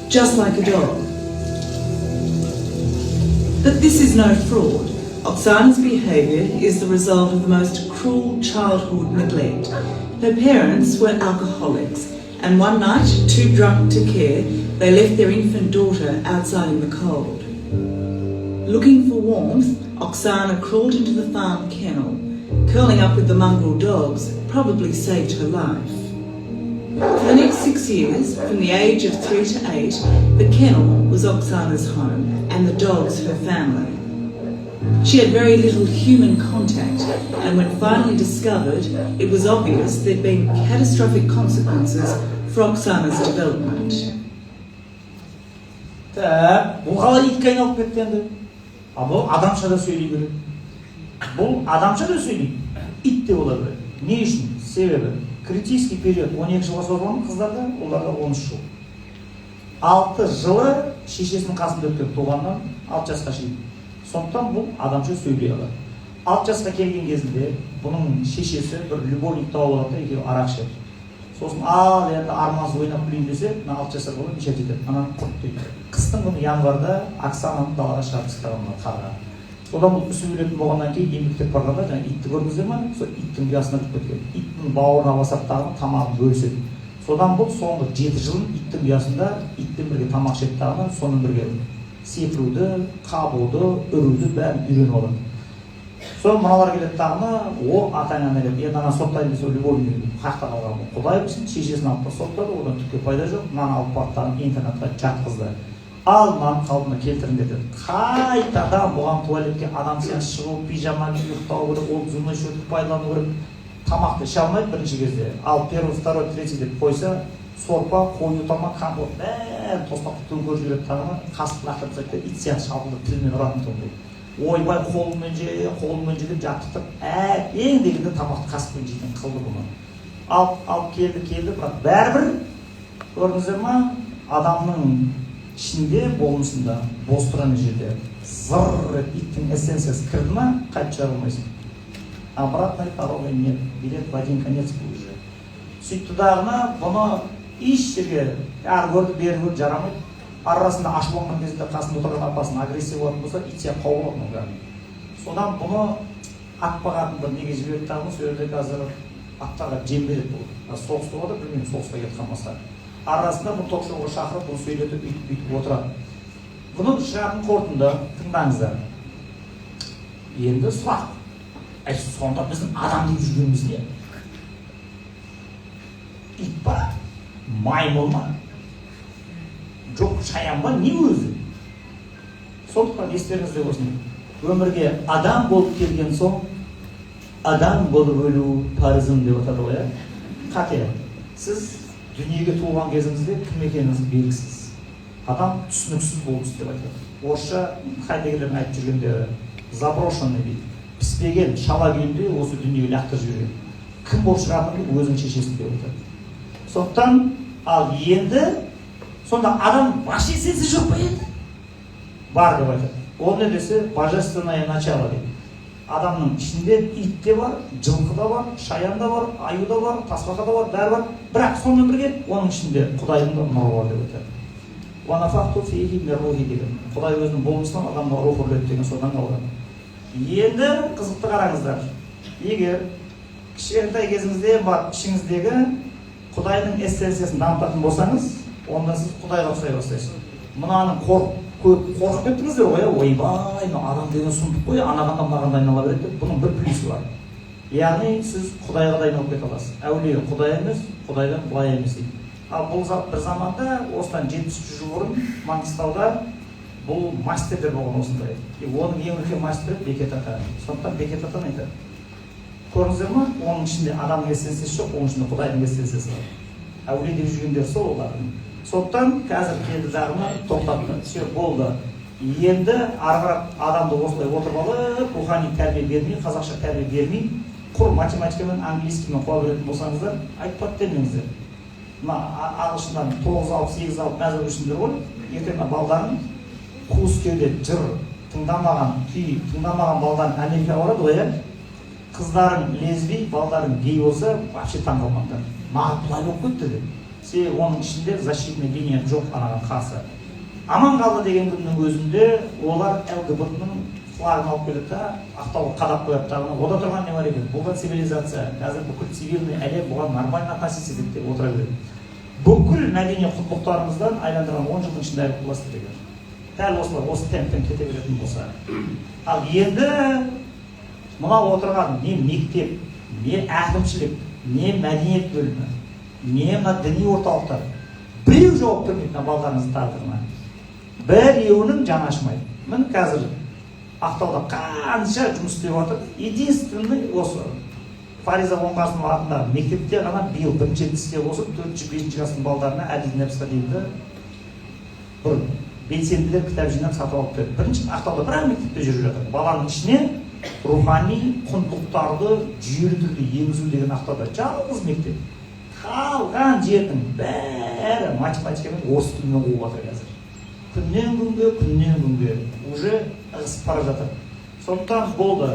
just like a dog. But this is no fraud. Oksana's behaviour is the result of the most cruel childhood neglect. Her parents were alcoholics, and one night, too drunk to care, they left their infant daughter outside in the cold. Looking for warmth, Oksana crawled into the farm kennel. Curling up with the mongrel dogs probably saved her life. For the next 6 years, from the age of 3 to 8, the kennel was Oksana's home and the dogs her family. She had very little human contact, and when finally discovered, it was obvious there'd been catastrophic consequences for Oksana's development. Так, бұл қалай итке айналып кетті енді? А бұл адамша да сөйлей береді. Бұл адамша да сөйлейді, ит те бола береді. Не үшін? Себебі критический период 12 жылға созылған қыздарда, ұлдарда 13 жыл. 6 жылы шешесінің қасында өткен, туғаннан 6 жасқа шейін. Сондықтан бұл адамша сөйлей алады. 6 жасқа келген кезінде бұның шешесі бір любовник тауып алады да, екеуі арақ ішеді. Сосын ал енді армансыз ойнап күлейін десе, мына 6 жасар бала мешать етеді, ананы құрт дейді. Қыстың күні, январьда Оксананы далаға шығарып тастаған мына қарға. Содан бұл үсіп өлетін болғаннан кейін, еңбектеп барғанда, жаңағы итті көрдіңіздер ма, сол иттің ұясына кіріп кеткен. Иттің бауырына басады дағы, тамағын бөліседі. Содан бұл соңғы 7 жылын иттің ұясында, итпен бірге тамақ ішеді дағы, сонымен бірге секіруді, қабуды, үруді, бәрін үйреніп алады. Соны мыналар келеді дағыны, о, атаңа нәлет, енді ана соттайын десе, любовник қаяқта қалған бұл, құдай білсін. Шешесін алып та соттады, одан түкке пайда жоқ. Мынаны алып барды дағы, интернатқа жатқызды. Ал мынаны қалпына келтіріңдер деді. Қайтадан бұған туалетке адам сияқты шығу, пижама киіп ұйықтау керек, ол зубной щетка пайдалану керек. Тамақты іше алмайды бірінші кезде. Ал первый, второй, третий деп қойса, сорпа, қою тамақ, компот, бәрін тостап төңкеріп жібереді дағыны, қасық лақтырып тастайды да, ит сияқты шалқылдап тілімен ұратын тұғын дейді. Ойбай, қолыңмен же, қолыңмен же деп жаттықтырып, әбден дегенде тамақты қасықпен жейтін қылды. Бұны алып алып келді, келді, бірақ бәрібір, көрдіңіздер ма, адамның ішінде, болмысында бос тұр. Ана жерде зыр етіп иттің эссенциясы кірді ма, қайтып шығара алмайсың. Обратной дороги нет, билет в один конец бұл уже. Сөйтті дағыны, бұны еш жерге ары көрді, бері көрді, жарамайды. Арасында ашуланған кезінде қасында отырған апасының агрессия болатын болса, ит сияқты қауып алады мұны кәдімгі. Содан бұны ат бағатын бір неге жіберді дағы, сол жерде қазір аттарға жем береді. Бұл соғыс болады, білмеймін, соғысқа кетіп қалмаса. Арасында бұны ток шоуға шақырып, бұны сөйлетіп, өйтіп бүйтіп отырады. Бұның шығатын қорытынды тыңдаңыздар. Енді сұрақ: әй, сонда біздің адам деп жүргеніміз не, ит па, маймыл ма, жоқ, шаян ба, не өзі? Сондықтан естеріңізде болсын: өмірге адам болып келген соң, адам болып өлу парызым деп атады ғой, иә, қате. Сіз дүниеге туылған кезіңізде кім екеніңіз белгісіз. Адам түсініксіз болмыс деп айтады орысша Хайдеггерлердің айтып жүргендері. Заброшенный дейді, піспеген, шала күйінде осы дүниеге лақтырып жіберген. Кім болып шығатыныңды өзің шешесің деп айтады. Сондықтан, ал енді сонда адам вообще эссенция жоқ па енді? Бар деп айтады. Ол не десе, божественное начало дейді. Адамның ішінде ит те бар, жылқы да бар, шаян да бар, аю да бар, тасбақа да бар, бәрі бар. Бірақ сонымен бірге оның ішінде құдайдың да нұры бар деп айтады. Деген құдай өзінің болмысынан адамға рух үрледі деген содан қалған. Енді қызықты қараңыздар: егер кішкентай кезіңізде барып ішіңіздегі құдайдың эссенциясын дамытатын болсаңыз, онда сіз құдайға ұқсай бастайсыз. Мынаның қорқып, көп қорқып кеттіңіздер ғой, иә, ойбай, мынау адам деген сұмдық қой, анаған да, мынаған да айнала береді деп. Бұның бір плюсы бар, яғни сіз құдайға да айналып кете аласыз. Әулие құдай емес, құдайдан былай емес дейді. Ал бұл бір заманда, осыдан 70 жыл бұрын, Маңғыстауда бұл мастерлер болған осындай. И оның ең үлкен мастері Бекет ата. Сондықтан Бекет атаны айтады. Көрдіңіздер ма, оның ішінде адамның эссенциясы жоқ, оның ішінде құдайдың эссенциясы бар. Әулие деп жүргендер сол олардың. Сондықтан қазір келді дағыны, тоқтатты, все, болды. Енді ары қарап адамды осылай отырып алып, рухани тәрбие бермей, қазақша тәрбие бермей, құр математикамен, английскиймен қуа беретін болсаңыздар, айтпады демеңіздер. Мына ағылшыннан 9 алып, 8 алып мәз болып жүрсіңдер ғой. Ертең мына балдарың, қуыс кеуде жыр тыңдамаған, күй тыңдамаған балдарың Америкаға барады ғой, иә. Қыздарың лесби, балдарың гей болса, вообще таң қалмаңдар, маған былай болып кетті деп. Себебі оның ішінде защитный линия жоқ. Анаған қарсы аман қалды деген күннің өзінде олар ЛГБТ ның флагын алып келеді да, Ақтауға қадап қояды дағы, ода тұрған не бар екен, бұл да цивилизация, қазір бүкіл цивильный әлем бұған нормально относиться етеді деп отыра береді. Бүкіл мәдени құндылықтарымыздан айландырған 10 жылдың ішінде айырылып қаласыздар, егер дәл осылай, осы темппен кете беретін болса. Ал енді мынау отырған не мектеп, не әкімшілік, не мәдениет бөлімі, не мына діни орталықтар, біреу жауап бермейді мына балдарыңыздың тағдырына, біреуінің жаны ашымайды. Міне, қазір Ақтауда қанша жұмыс істеп жатыр. Единственный осы Фариза Оңғарсынова атындағы мектепте ғана биыл бірінші рет іске қосып, төртінші, бесінші класстың балдарына Әділ Нәпсқа дейінгі бір белсенділер кітап жинап, сатып алып берді. Бірінші Ақтауда бір ақ мектепте жүріп жатыр баланың ішіне рухани құндылықтарды жүйелі түрде енгізу деген. Ақтауда жалғыз мектеп. Қалған жердің бәрі математика мен орыс тілімен қуып жатыр. Қазір күннен күнге, күннен күнге уже ығысып бара жатыр. Сондықтан болды,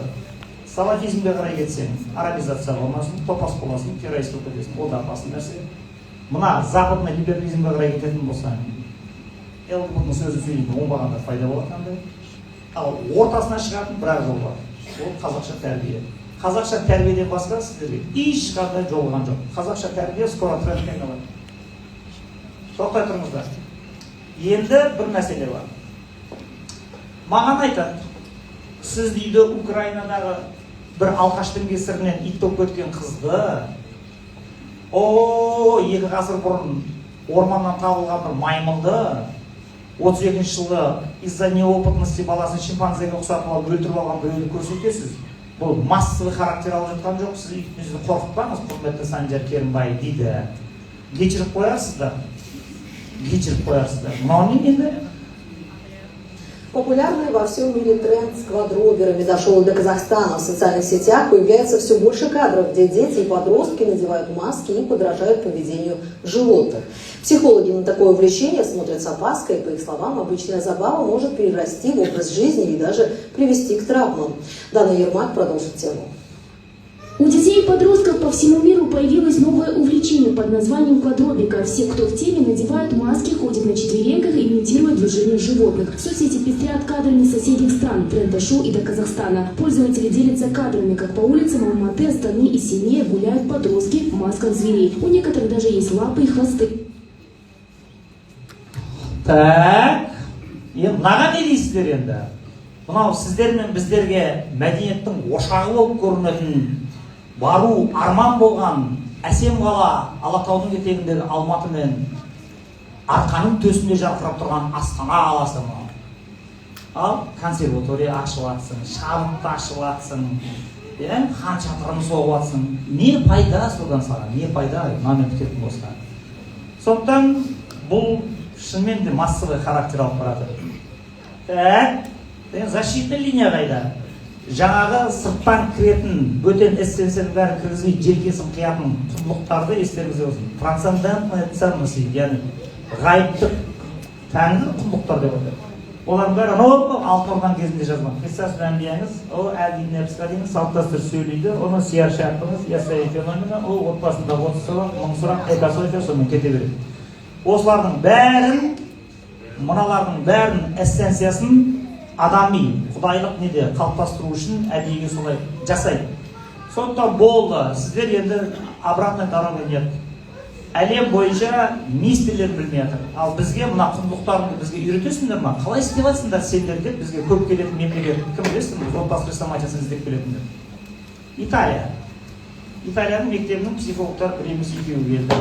салафизмге қарай кетсең, арабизация болмасын, топас боласың, террорист болып кетесің, ол да опасный нәрсе. Мына западный либерализмге қарай кететін болсаң, ЛГБТ ның сөзін сөйлейтін оңбағандар пайда болады қандай. Ал ортасына шығатын бір ақ жол бар, ол қазақша тәрбие. Қазақша тәрбиеден басқа сіздерге ешқандай жол қалған жоқ. Қазақша тәрбие скоро трендке айналады. Тоқтай тұрыңыздар, енді бір мәселе бар. Маған айтады: сіз, дейді, Украинадағы бір алқаштың кесірінен ит болып кеткен қызды, о 2 ғасыр бұрын орманнан табылған бір маймылды, 32-жылы из-за неопытности баласын шимпанзеге ұқсатып алып өлтіріп алған біреуді көрсетесіз. Бұл массовый характер алып жатқан жоқ, сіз өйтіп қорқытпаңыз, құрметті Санжар Керімбай, дейді. Кешіріп қоярсыздар, кешіріп қоярсыздар. Мынау не енді? Популярный во всем мире тренд с квадроберами дошел и до Казахстана. В социальных сетях появляется все больше кадров, где дети и подростки надевают маски и подражают поведению животных. Психологи на такое увлечение смотрят с опаской. По их словам, обычная забава может перерасти в образ жизни и даже привести к травмам. Дана Ермак продолжит тему. У детей и подростков по всему миру появилось новое увлечение под названием квадробика. Все, кто в теме, надевают маски, ходят на четвереньках и имитируют движение животных. Соцсети пестрят кадрами соседних стран. Тренд дошел и до Казахстана. Пользователи делятся кадрами, как по улицам Алматы, Астаны и Семея гуляют подростки в масках зверей. У некоторых даже есть лапы и хвосты. Так, енді мынаған не дейсіздер? Енді мынау сіздер мен біздерге мәдениеттің ошағы болып көрінетін, бару арман болған әсем қала Алатаудың етегіндегі Алматы мен Арқаның төсінде жарқырап тұрған Астана қаласы мынау. Ал консерватория ашып жатсың, шабытты ашып жатсың, иә, хан шатырын соғып жатсың. Не пайда содан саған, не пайда мынамен бітетін болса? Сондықтан бұл шынымен де массовый характер алып барады. Так, енді защитный линия қайда? Жаңағы сырттан кіретін бөтен эссенцияның бәрін кіргізбей, желкесін қиятын құндылықтарды, естеріңізде болсын, трансцендентные ценности, яғни ғайыптық, тәңір құндылықтар деп айтады. Олардың бәрі анау Алтын Орданың кезінде жазылған. Қиссасы әнбияңыз, о әдин нәпсқа салт дәстүр сөйлейді, оны сияр шарпыңыз, Яссауи феномені, ол отбасында 30 сабақ, 1000 сұрақ, экософия, сонымен кете береді. Осылардың бәрін, мыналардың бәрін, эссенциясын адами құдайлық неде қалыптастыру үшін әдейіге солай жасайды. Сондықтан болды, сіздер енді обратная дорога нет. Әлем бойынша не істелерін білмей жатыр. Ал бізге мына құндылықтарыңды бізге үйретесіңдер ма, қалай істеп жатсыңдар сендер деп бізге көп келетін мемлекет кім, білесіздер ме? Отбасы хрестоматиясын іздеп келетіндер Италия. Италияның мектебінің психологтары бір емес, екеуі келді.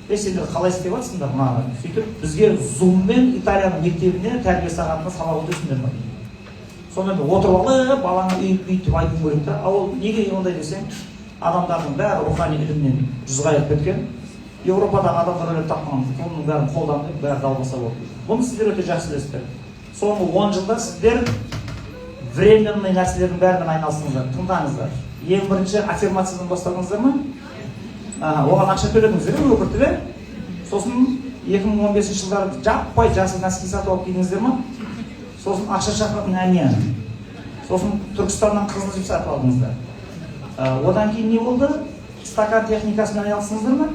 Е, сендер қалай істеп жатсыңдар мынаны? Сөйтіп бізге зуммен Италияның мектебіне тәрбие сағатында сабақ өтесіңдер ма дейді. Сонда мен отырып алып, балаңа өйтіп бүйтіп айтуым керек та. Ал ол неге ондай десең, адамдардың бәрі рухани ілімнен жүз қайырып кеткен. Еуропадағы адамдар ойлап тапқан құлының бәрін қолданды, бәрі далбаса болды. Бұны сіздер өте жақсы білесіздер. Соңғы 10 жылда сіздер временный нәрселердің бәрімен айналыстыңыздар. Тыңдаңыздар, ең бірінші аффирмациядан бастадыңыздар ма? Оған ақша төледіңіздер ғой өкіртіп, иә. Сосын 2015 жылдары жаппай жасыл носки сатып алып кидіңіздер ма? Сосын ақша шақыратын әмиян, сосын Түркістаннан қызыл жіп сатып алдыңыздар. Одан кейін не болды? Стакан техникасымен айналыстыңыздар ма?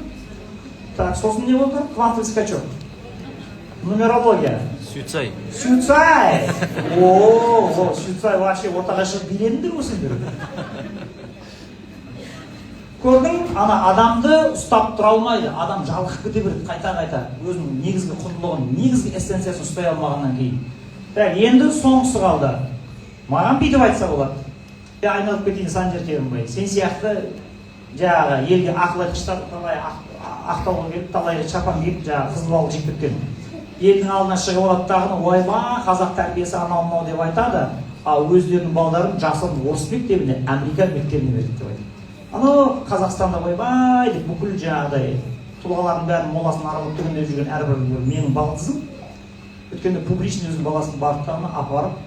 Так, сосын не болды? Квантовый скачок. Нумерология. Сюцай. Сюцай! О, сюцай вообще ортаға шығып биледіңдер ғой сендер. Көрдің, ана адамды ұстап тұра алмайды, адам жалығып кете береді қайта-қайта, өзінің негізгі құндылығын, негізгі эссенциясын ұстай алмағаннан кейін. Так, енді соңғысы қалды. Маған бүйтіп айтса болады. Айналып кетейін, Санжар Керімбай. Сен сияқты жаңағы елге ақыл айтқыштар талай ақтауға келіп, талай шапан киіп, жаңағы қызыл балық жеп кеткен. Елдің алдына шығып алады дағыны, ойбай, қазақ тәрбиесі анау мынау деп айтады, ал өздерінің балдарын жасырын орыс мектебіне, американ мектебіне береді деп айтады. Анау Қазақстанда ойбай деп бүкіл жаңағыдай тұлғалардың бәрін моласын аралап түгендеп жүрген әрбір менің балдызым. Өйткені публичный өзінің баласын барып апарып,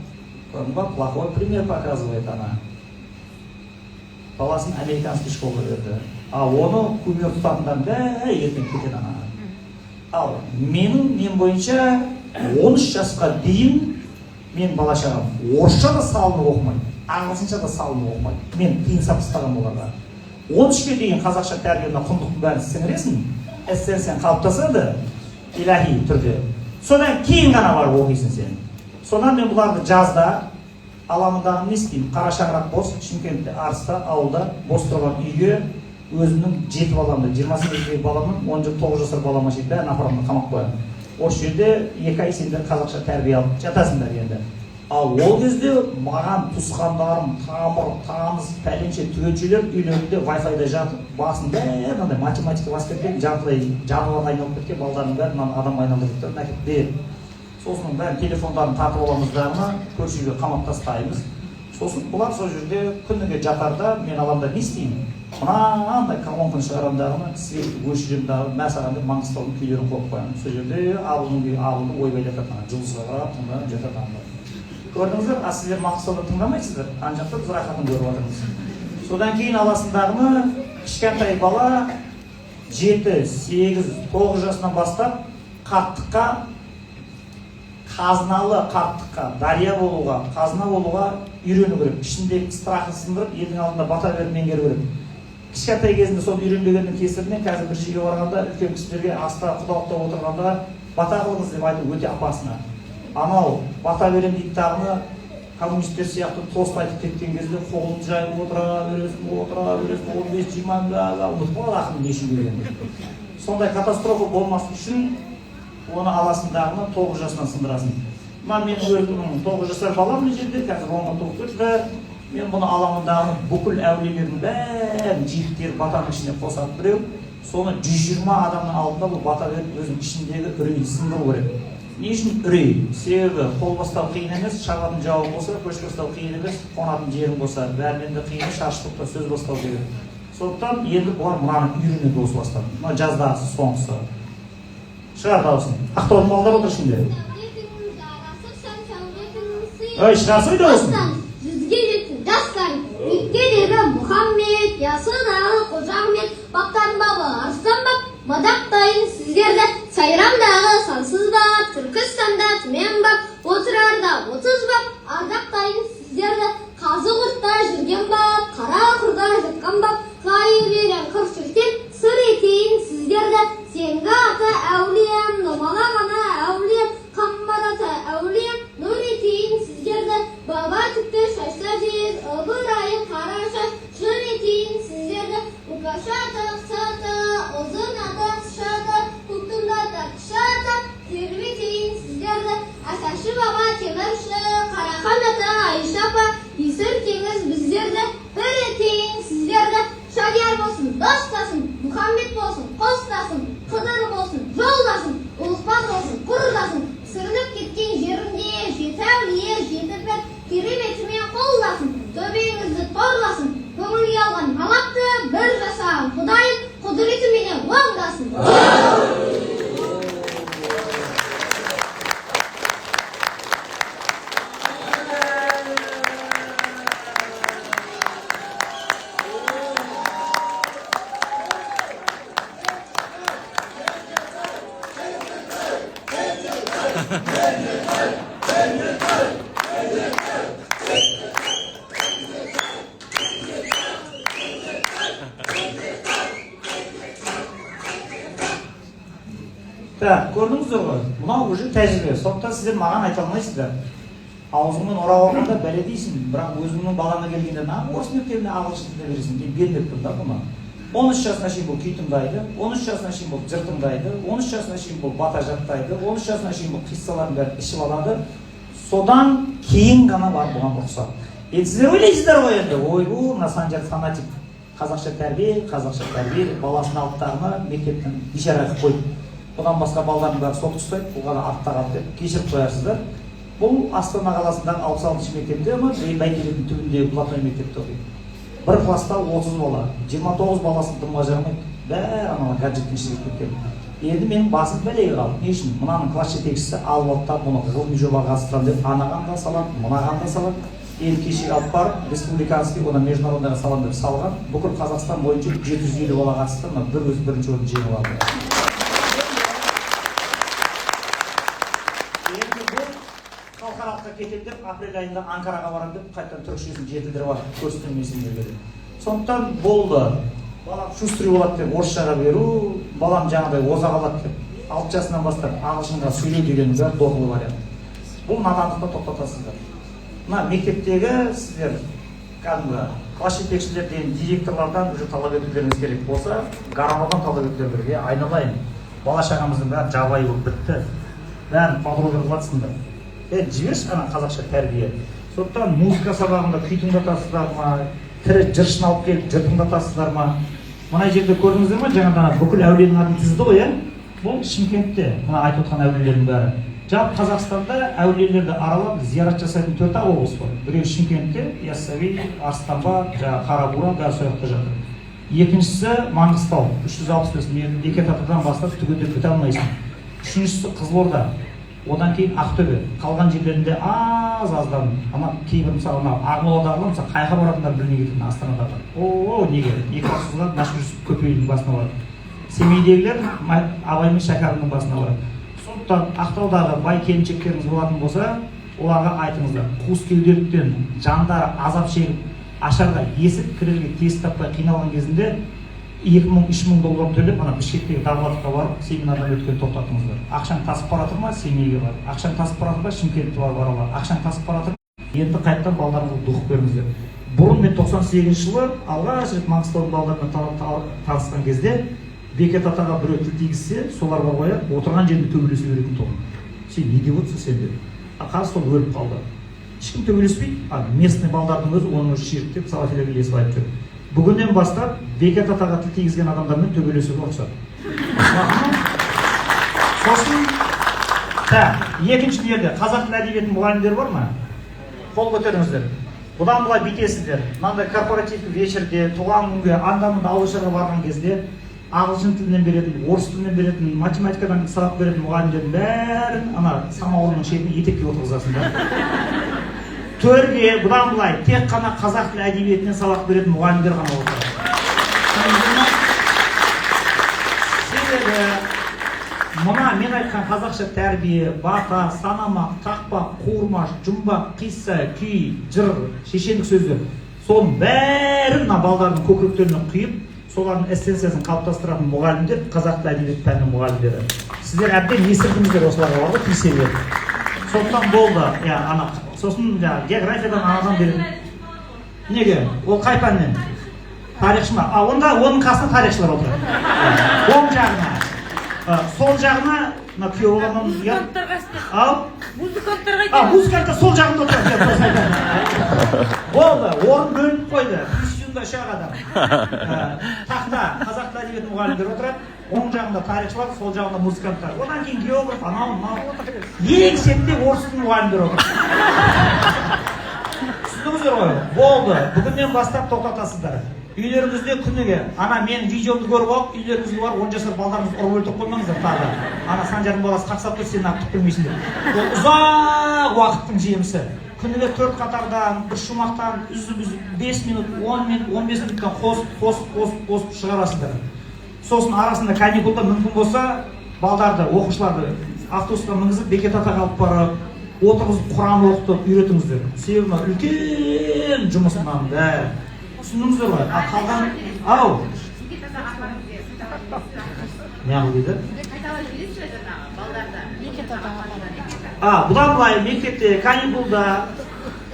көрдің ба, плохой пример показывает ана. Баласын американский школға берді. Ал оны кумир тұтатындардың бәрі ертең кетеді ана. Ал менің нем бойынша 13 жасқа дейін мен бала шағам орысша да салынып оқымайды, ағылшынша да салынып оқымайды. Мен тыйым салып тастағанмын оларға. 13-ке дейін қазақша тәрбиені құндылықтың бәрін сіңіресің, эссенцияң қалыптасады иләһи түрде. Содан кейін ғана барып оқисың сен. Содан мен бұларды жазда аламын дағы не істеймін? Қара шаңырақ бос, Шымкентте, Арыста, ауылда бос тұрған үйге өзімнің жеті баламды, 28-дегі баламның 19 жасар балама шейін бәрін апарамын, қамап қоямын. Осы жерде 2 ай сендер қазақша тәрбие алып жатасыңдар енді. Ал ол кезде маған туысқандарым, тамыр, таныс, пәленше түгеншелер үйлерінде Wi-Fi-да жатып, басын бәрі мынандай математика басып кеткен, жартылай жануарға айналып кеткен балдардың бәрін мынаны адамға айналдырып та әкеліп береді. Сосын бәрін телефондарын тартып аламыз дағыны, көрші үйге қамап тастаймыз. Сосын бұлар сол жерде күніге жатарда мен аламда не істеймін? Мынандай колонканы шығарамын дағыны, светті өшіремін дағы, мә саған деп Маңғыстаудың күйлерін қойып қоямын. Сол жерде абылдың күйі абылды ойбай жатады, ана жұлдызға қарап тыңдап жатады анда. Көрдіңіздер, а сіздер Маңғыстауда тыңдамайсыздар, ана жақта біз рахатын көріп жатырмыз. Содан кейін аласындағыны кішкентай бала 7, 8, 9 жасынан бастап қарттыққа, қазыналы қарттыққа, дария болуға, қазына болуға үйрену керек. Ішіндегі страхын сындырып, елдің алдында бата беріп меңгеру керек. Кішкентай кезінде соны үйренбегеннің кесірінен қазір бір жерге барғанда үлкен кісілерге аста құдалықта отырғанда бата қылыңыз деп айту өте опасно. Анау бата берем дейді тағыны коммунистер сияқты тост айтып кеткен кезде қолын жайып отыра бересің, отыра бересің, 15-20 ұмытып қалады ақыры не үшін келгенін. Сондай катастрофа болмас үшін оны аласың дағыны 9 жасынан сындырасың. Мына мен өзімнің 9 жасар балам мына жерде, қазір 10-ға толып кетті. Мен бұны аламын дағыны бүкіл әулиелердің бәрін жиіп батаның ішіне қосады біреу. Соны 120 адамның алдында бұл бата беріп өзінің ішіндегі үрейін сындыру керек. Не үшін үрей? Себебі қол бастау қиын емес, шабатын жауың болса, көш бастау қиын емес, қонатын жерің болса, бәрінен де қиыны шаршы топта сөз бастау деген. Сондықтан енді бұлар мынаны үйренеді осы бастан. Мына жаздағысы соңғысы. Шығар дауысын. Ақтаудың балалары отыр ішінде. Ой, шығарсай дауысын. Жүзге жетсін жастар. Меккедегі Мұхаммед, Ясыдағы Қожа Ахмет, баптан бабы Арыстан баб, мадақтайын сіздерді. Сайрамдағы сансыз баб, Түркістанда Түмен баб, Отырарда 30 баб, ардақтайын сіздерді. Қазығұртта жүрген баб, Қара құрда жатқан баб, ғайып ерен қыр шіртен, сыр етейін сіздерді. Сенгі ата әулием, Номалақ ана әулием, Қамбар ата әулием, нұр етейін сіздерді. Баба түкті шашта жез, Ыбырайым қараша, жыр етейін сіздерді. Ұқаша ата, қыса ата, ұзын ата, қыша ата, көктімді ата, қыша ата, тербетейін сіздерді. Асашы баба темірші, Қарахан ата, Айша апа, Есір теңіз біздерді, бір етейін сіздерді. Шадияр болсын, достасын, Мұхаммед болсын, қостасын, Қыдыр болсын, жолдасын, Ұлықпан болсын, құрдасын, сүрініп кеткен жерінде жеті әулие, жеті пір, кереметімен қолдасын, төбеңізді торласын, көңілге алған талапты бір жасаған Құдайым құдіретіменен оңдасын. Так, көрдіңіздер ғой, мынау уже тәжірибе. Сондықтан сіздер маған айта алмайсыздар. Аузыңмен ора алғанда бәле дейсің, бірақ өзіңнің балаңа келгенде на орыс мектебіне ағылшын тіліне бересің деп бермеппін да бұны. 13 жасына шейін бұл күй тыңдайды, 13 жасына шейін бұл жыр тыңдайды, 13 жасына шейін бұл бата жаттайды, 13 жасына шейін бұл қиссалардың бәрін ішіп алады. Содан кейін ғана барып бұған рұқсат. Енді сіздер ойлайсыздар ғой енді, ойбу, мына Санжар фанатик, қазақша тәрбие, қазақша тәрбие деп баласын алып дағыны мектептен бейшара қылып қойды. Бұдан басқа балдардың бәрі сотқа ұстайды, бұл ғана артта қалды деп кешіріп қоясыздар. Бұл Астана қаласындағы 66 мектепте ме, Бәйтеректің түбіндегі платной мектепте оқиды. Бір класста 30 бала, 29 баласын дымға жарамайды, бәрі ана гаджеттің ішінде кеткен. Енді менің басым бәлеге қалды. Не үшін? Мынаның класс жетекшісі алып алды да бұны ғылыми жобаға қатыстырамын деп анаған да салады, мынаған да салады. Енді кешегі алып барып республиканский, одан международныйға саламын деп салған. Бүкіл Қазақстан бойынша 750 бала қатысты, мына бір өзі бірінші орын жеңіп алды. Енді бұл халықаралыққа кетемін деп апрель айында Анкараға барамын деп қайтадан түрікшесін жетілдіріп алып көрсетемін мен сендерге деп. Сондықтан болды. Балам шустрый болады деп орысшаға беру, балам жаңағыдай оза қалады деп 6 жасынан бастап ағылшынға сөйлеу дегеннің бәрі доғылы вариант. Бұл надандықты тоқтатасыздар. Мына мектептегі сіздер кәдімгі класс жетекшілерден, директорлардан уже талап етулеріңіз керек болса, горонодан талап етулер керек. Айналайын, бала шағамыздың бәрі жабайы болып бітті. Бәрін квадробер қылатсыңдар. Жіберші ана қазақша тәрбие. Сондықтан музыка сабағында күй тыңдатасыздар ма, тірі жыршыны алып келіп жыр тыңдатасыздар ма? Мына жерде көрдіңіздер ма, жаңадан бүкіл әулиенің атын тізді ғой, иә? Бұл Шымкентте мына айтып отқан әулиелердің бәрі. Жалпы Қазақстанда әулиелерді аралап зиярат жасайтын 4 облыс бар. Біреуі Шымкентте, Яссауи, Арыстанбаб, жаңағы Қарабура, бәрі сол жақта жатыр. Екіншісі Маңғыстау, 365 Бекет атадан бастап түгендеп біте алмайсың. Үшіншісі Қызылорда, одан кейін Ақтөбе. Қалған жерлерінде аз-аздан, ана кейбір мысалы мына Ақмоладағылар мысалы қайға баратындарын білмей кететін Астанадағы. О, неге? Екібастұзға Мәшһүр Жүсіп Көпейдің басына барады. Семейдегілер Абай мен Шәкәрімнің басына барады. Сондықтан Ақтаудағы бай келіншектеріңіз болатын болса, оларға айтыңыздар. Қуыс кеуделіктен жандары азап шегіп, ашарға есік кірерге тесік таппай қиналған кезінде 2000-3000 доллар төлеп, ана Бішкектегі Давлатовқа барып семинардан өткен тоқтатыңыздар. Ақшаң тасып бара жатыр ма, Семейге бар. Ақшаң тасып бара жатыр ма, Шымкентке барып арала. Ақшаң тасып бара жатыр. Енді қайтадан балдарыңызға дух беріңіздер. Бұрын мен 98 жылы алғаш рет Маңғыстаудың балдарымен танысқан кезде Бекет атаға біреу тіл тигізсе, солар бар ғой, отырған жерінде төбелесе беретін тұғын. Сен не деп отырсың сен деп. А қазір сол өліп қалды. Ешкім төбелеспейді. А местный балдардың өзі оның өзі ширіктеп салафилерге ілесіп айтып жүр. Бүгіннен бастап Бекет атаға тіл тигізген адамдармен төбелесуге рұқсат. Сосын екінші жерде қазақ тілі әдебиетінің мұғалімдері бар ма? Қол көтеріңіздер. Бұдан былай бүйтесіздер. Мынандай корпоративті вечерде, туған күнге, анда-мында ауызашарға барған кезде ағылшын тілінен беретін, орыс тілінен беретін, математикадан сабақ беретін мұғалімдердің бәрін ана самаурынның шетіне етекке отырғызасыңдар. Төрге бұдан былай тек қана қазақ тілі әдебиетінен сабақ беретін мұғалімдер ғана отырады. Себебі мына мен айтқан қазақша тәрбие, бата, санамақ, тақпақ, қуырмаш, жұмбақ, қисса, күй, жыр, шешендік сөздер, соның бәрін мына балдардың көкіректеріне құйып, солардың эссенциясын қалыптастыратын мұғалімдер қазақ тілі әдебиет пәнінің мұғалімдері. Сіздер әбден есірдіңіздер осыларға бар ғой, тиісе беріп. Сондықтан болды, иә, ана сосын жаңағы географиядан анадан береді. Неге? Ол қай пәннен? Тарихшы ма? А онда оның қасында тарихшылар отырады. Оң жағына. Сол жағына мына күйеу баламның Музыканттарға істеп. Ал? Музыканттарға. А, музыканттар сол жағында отырады. Болды, орын бөлініп қойды. Президиумда үш-ақ адам. Тақта қазақ тілі әдебиеті мұғалімдері отырады. Оң жағында тарихшылар, сол жағында музыканттар. Одан кейін географ, анау мынау. Ең шетте орыс тілінің мұғалімдері отырады. Түсіндіңіздер ғой? Болды. Бүгіннен бастап тоқтатасыздар. Үйлеріңізде күніге ана менің видеомды көріп алып, үйлеріңізге барып 10 жасар балдарыңызды ұрып өлтіріп қоймаңыздар тағы. Ана Санжардың баласы қақсап тұр, сен неғып түк білмейсің деп. Ол ұзақ уақыттың жемісі. Күніге 4 қатардан, бір шумақтан үзіп-үзіп 5 минут, 10 минут, 15 минуттан қосып, қосып, қосып, қосып шығарасыздар. Сосын арасында каникулда мүмкін болса балдарды, оқушыларды автобусқа мінгізіп, Бекет атаға алып барып, отырғызып Құран оқытып үйретіңіздер. Себебі мына үлкен жұмыс мынаның бәрі. Түсіндіңіздер ғой? А қалған ау. Неғыл дейді? Қайталап жібересіз бе жаңағы балдарда? А, бұдан былай мектепте каникулда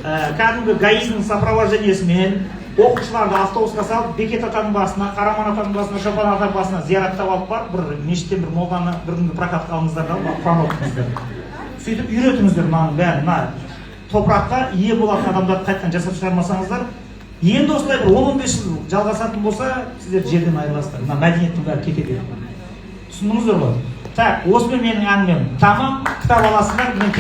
кәдімгі ГАИ-дің сопровождениесімен оқушыларды автобусқа салып, Бекет атаның басына, Қараман атаның басына, Шопан атаның басына зияратта алып барып, бір мешіттен бір молданы бір күнге прокатқа алыңыздар да, барып құран оқытыңыздар. Сөйтіп үйретіңіздер мынаның бәрін. Мына топыраққа ие болатын адамдарды қайтадан жасап шығармасаңыздар, енді осылай бір 10-15 жыл жалғасатын болса, сіздер жерден айырыласыздар. Мына мәдениеттің бәрі кетеді. Түсіндіңіздер ғой? Так, осымен менің әңгімем тамам. Кітап аласыңдар. Мен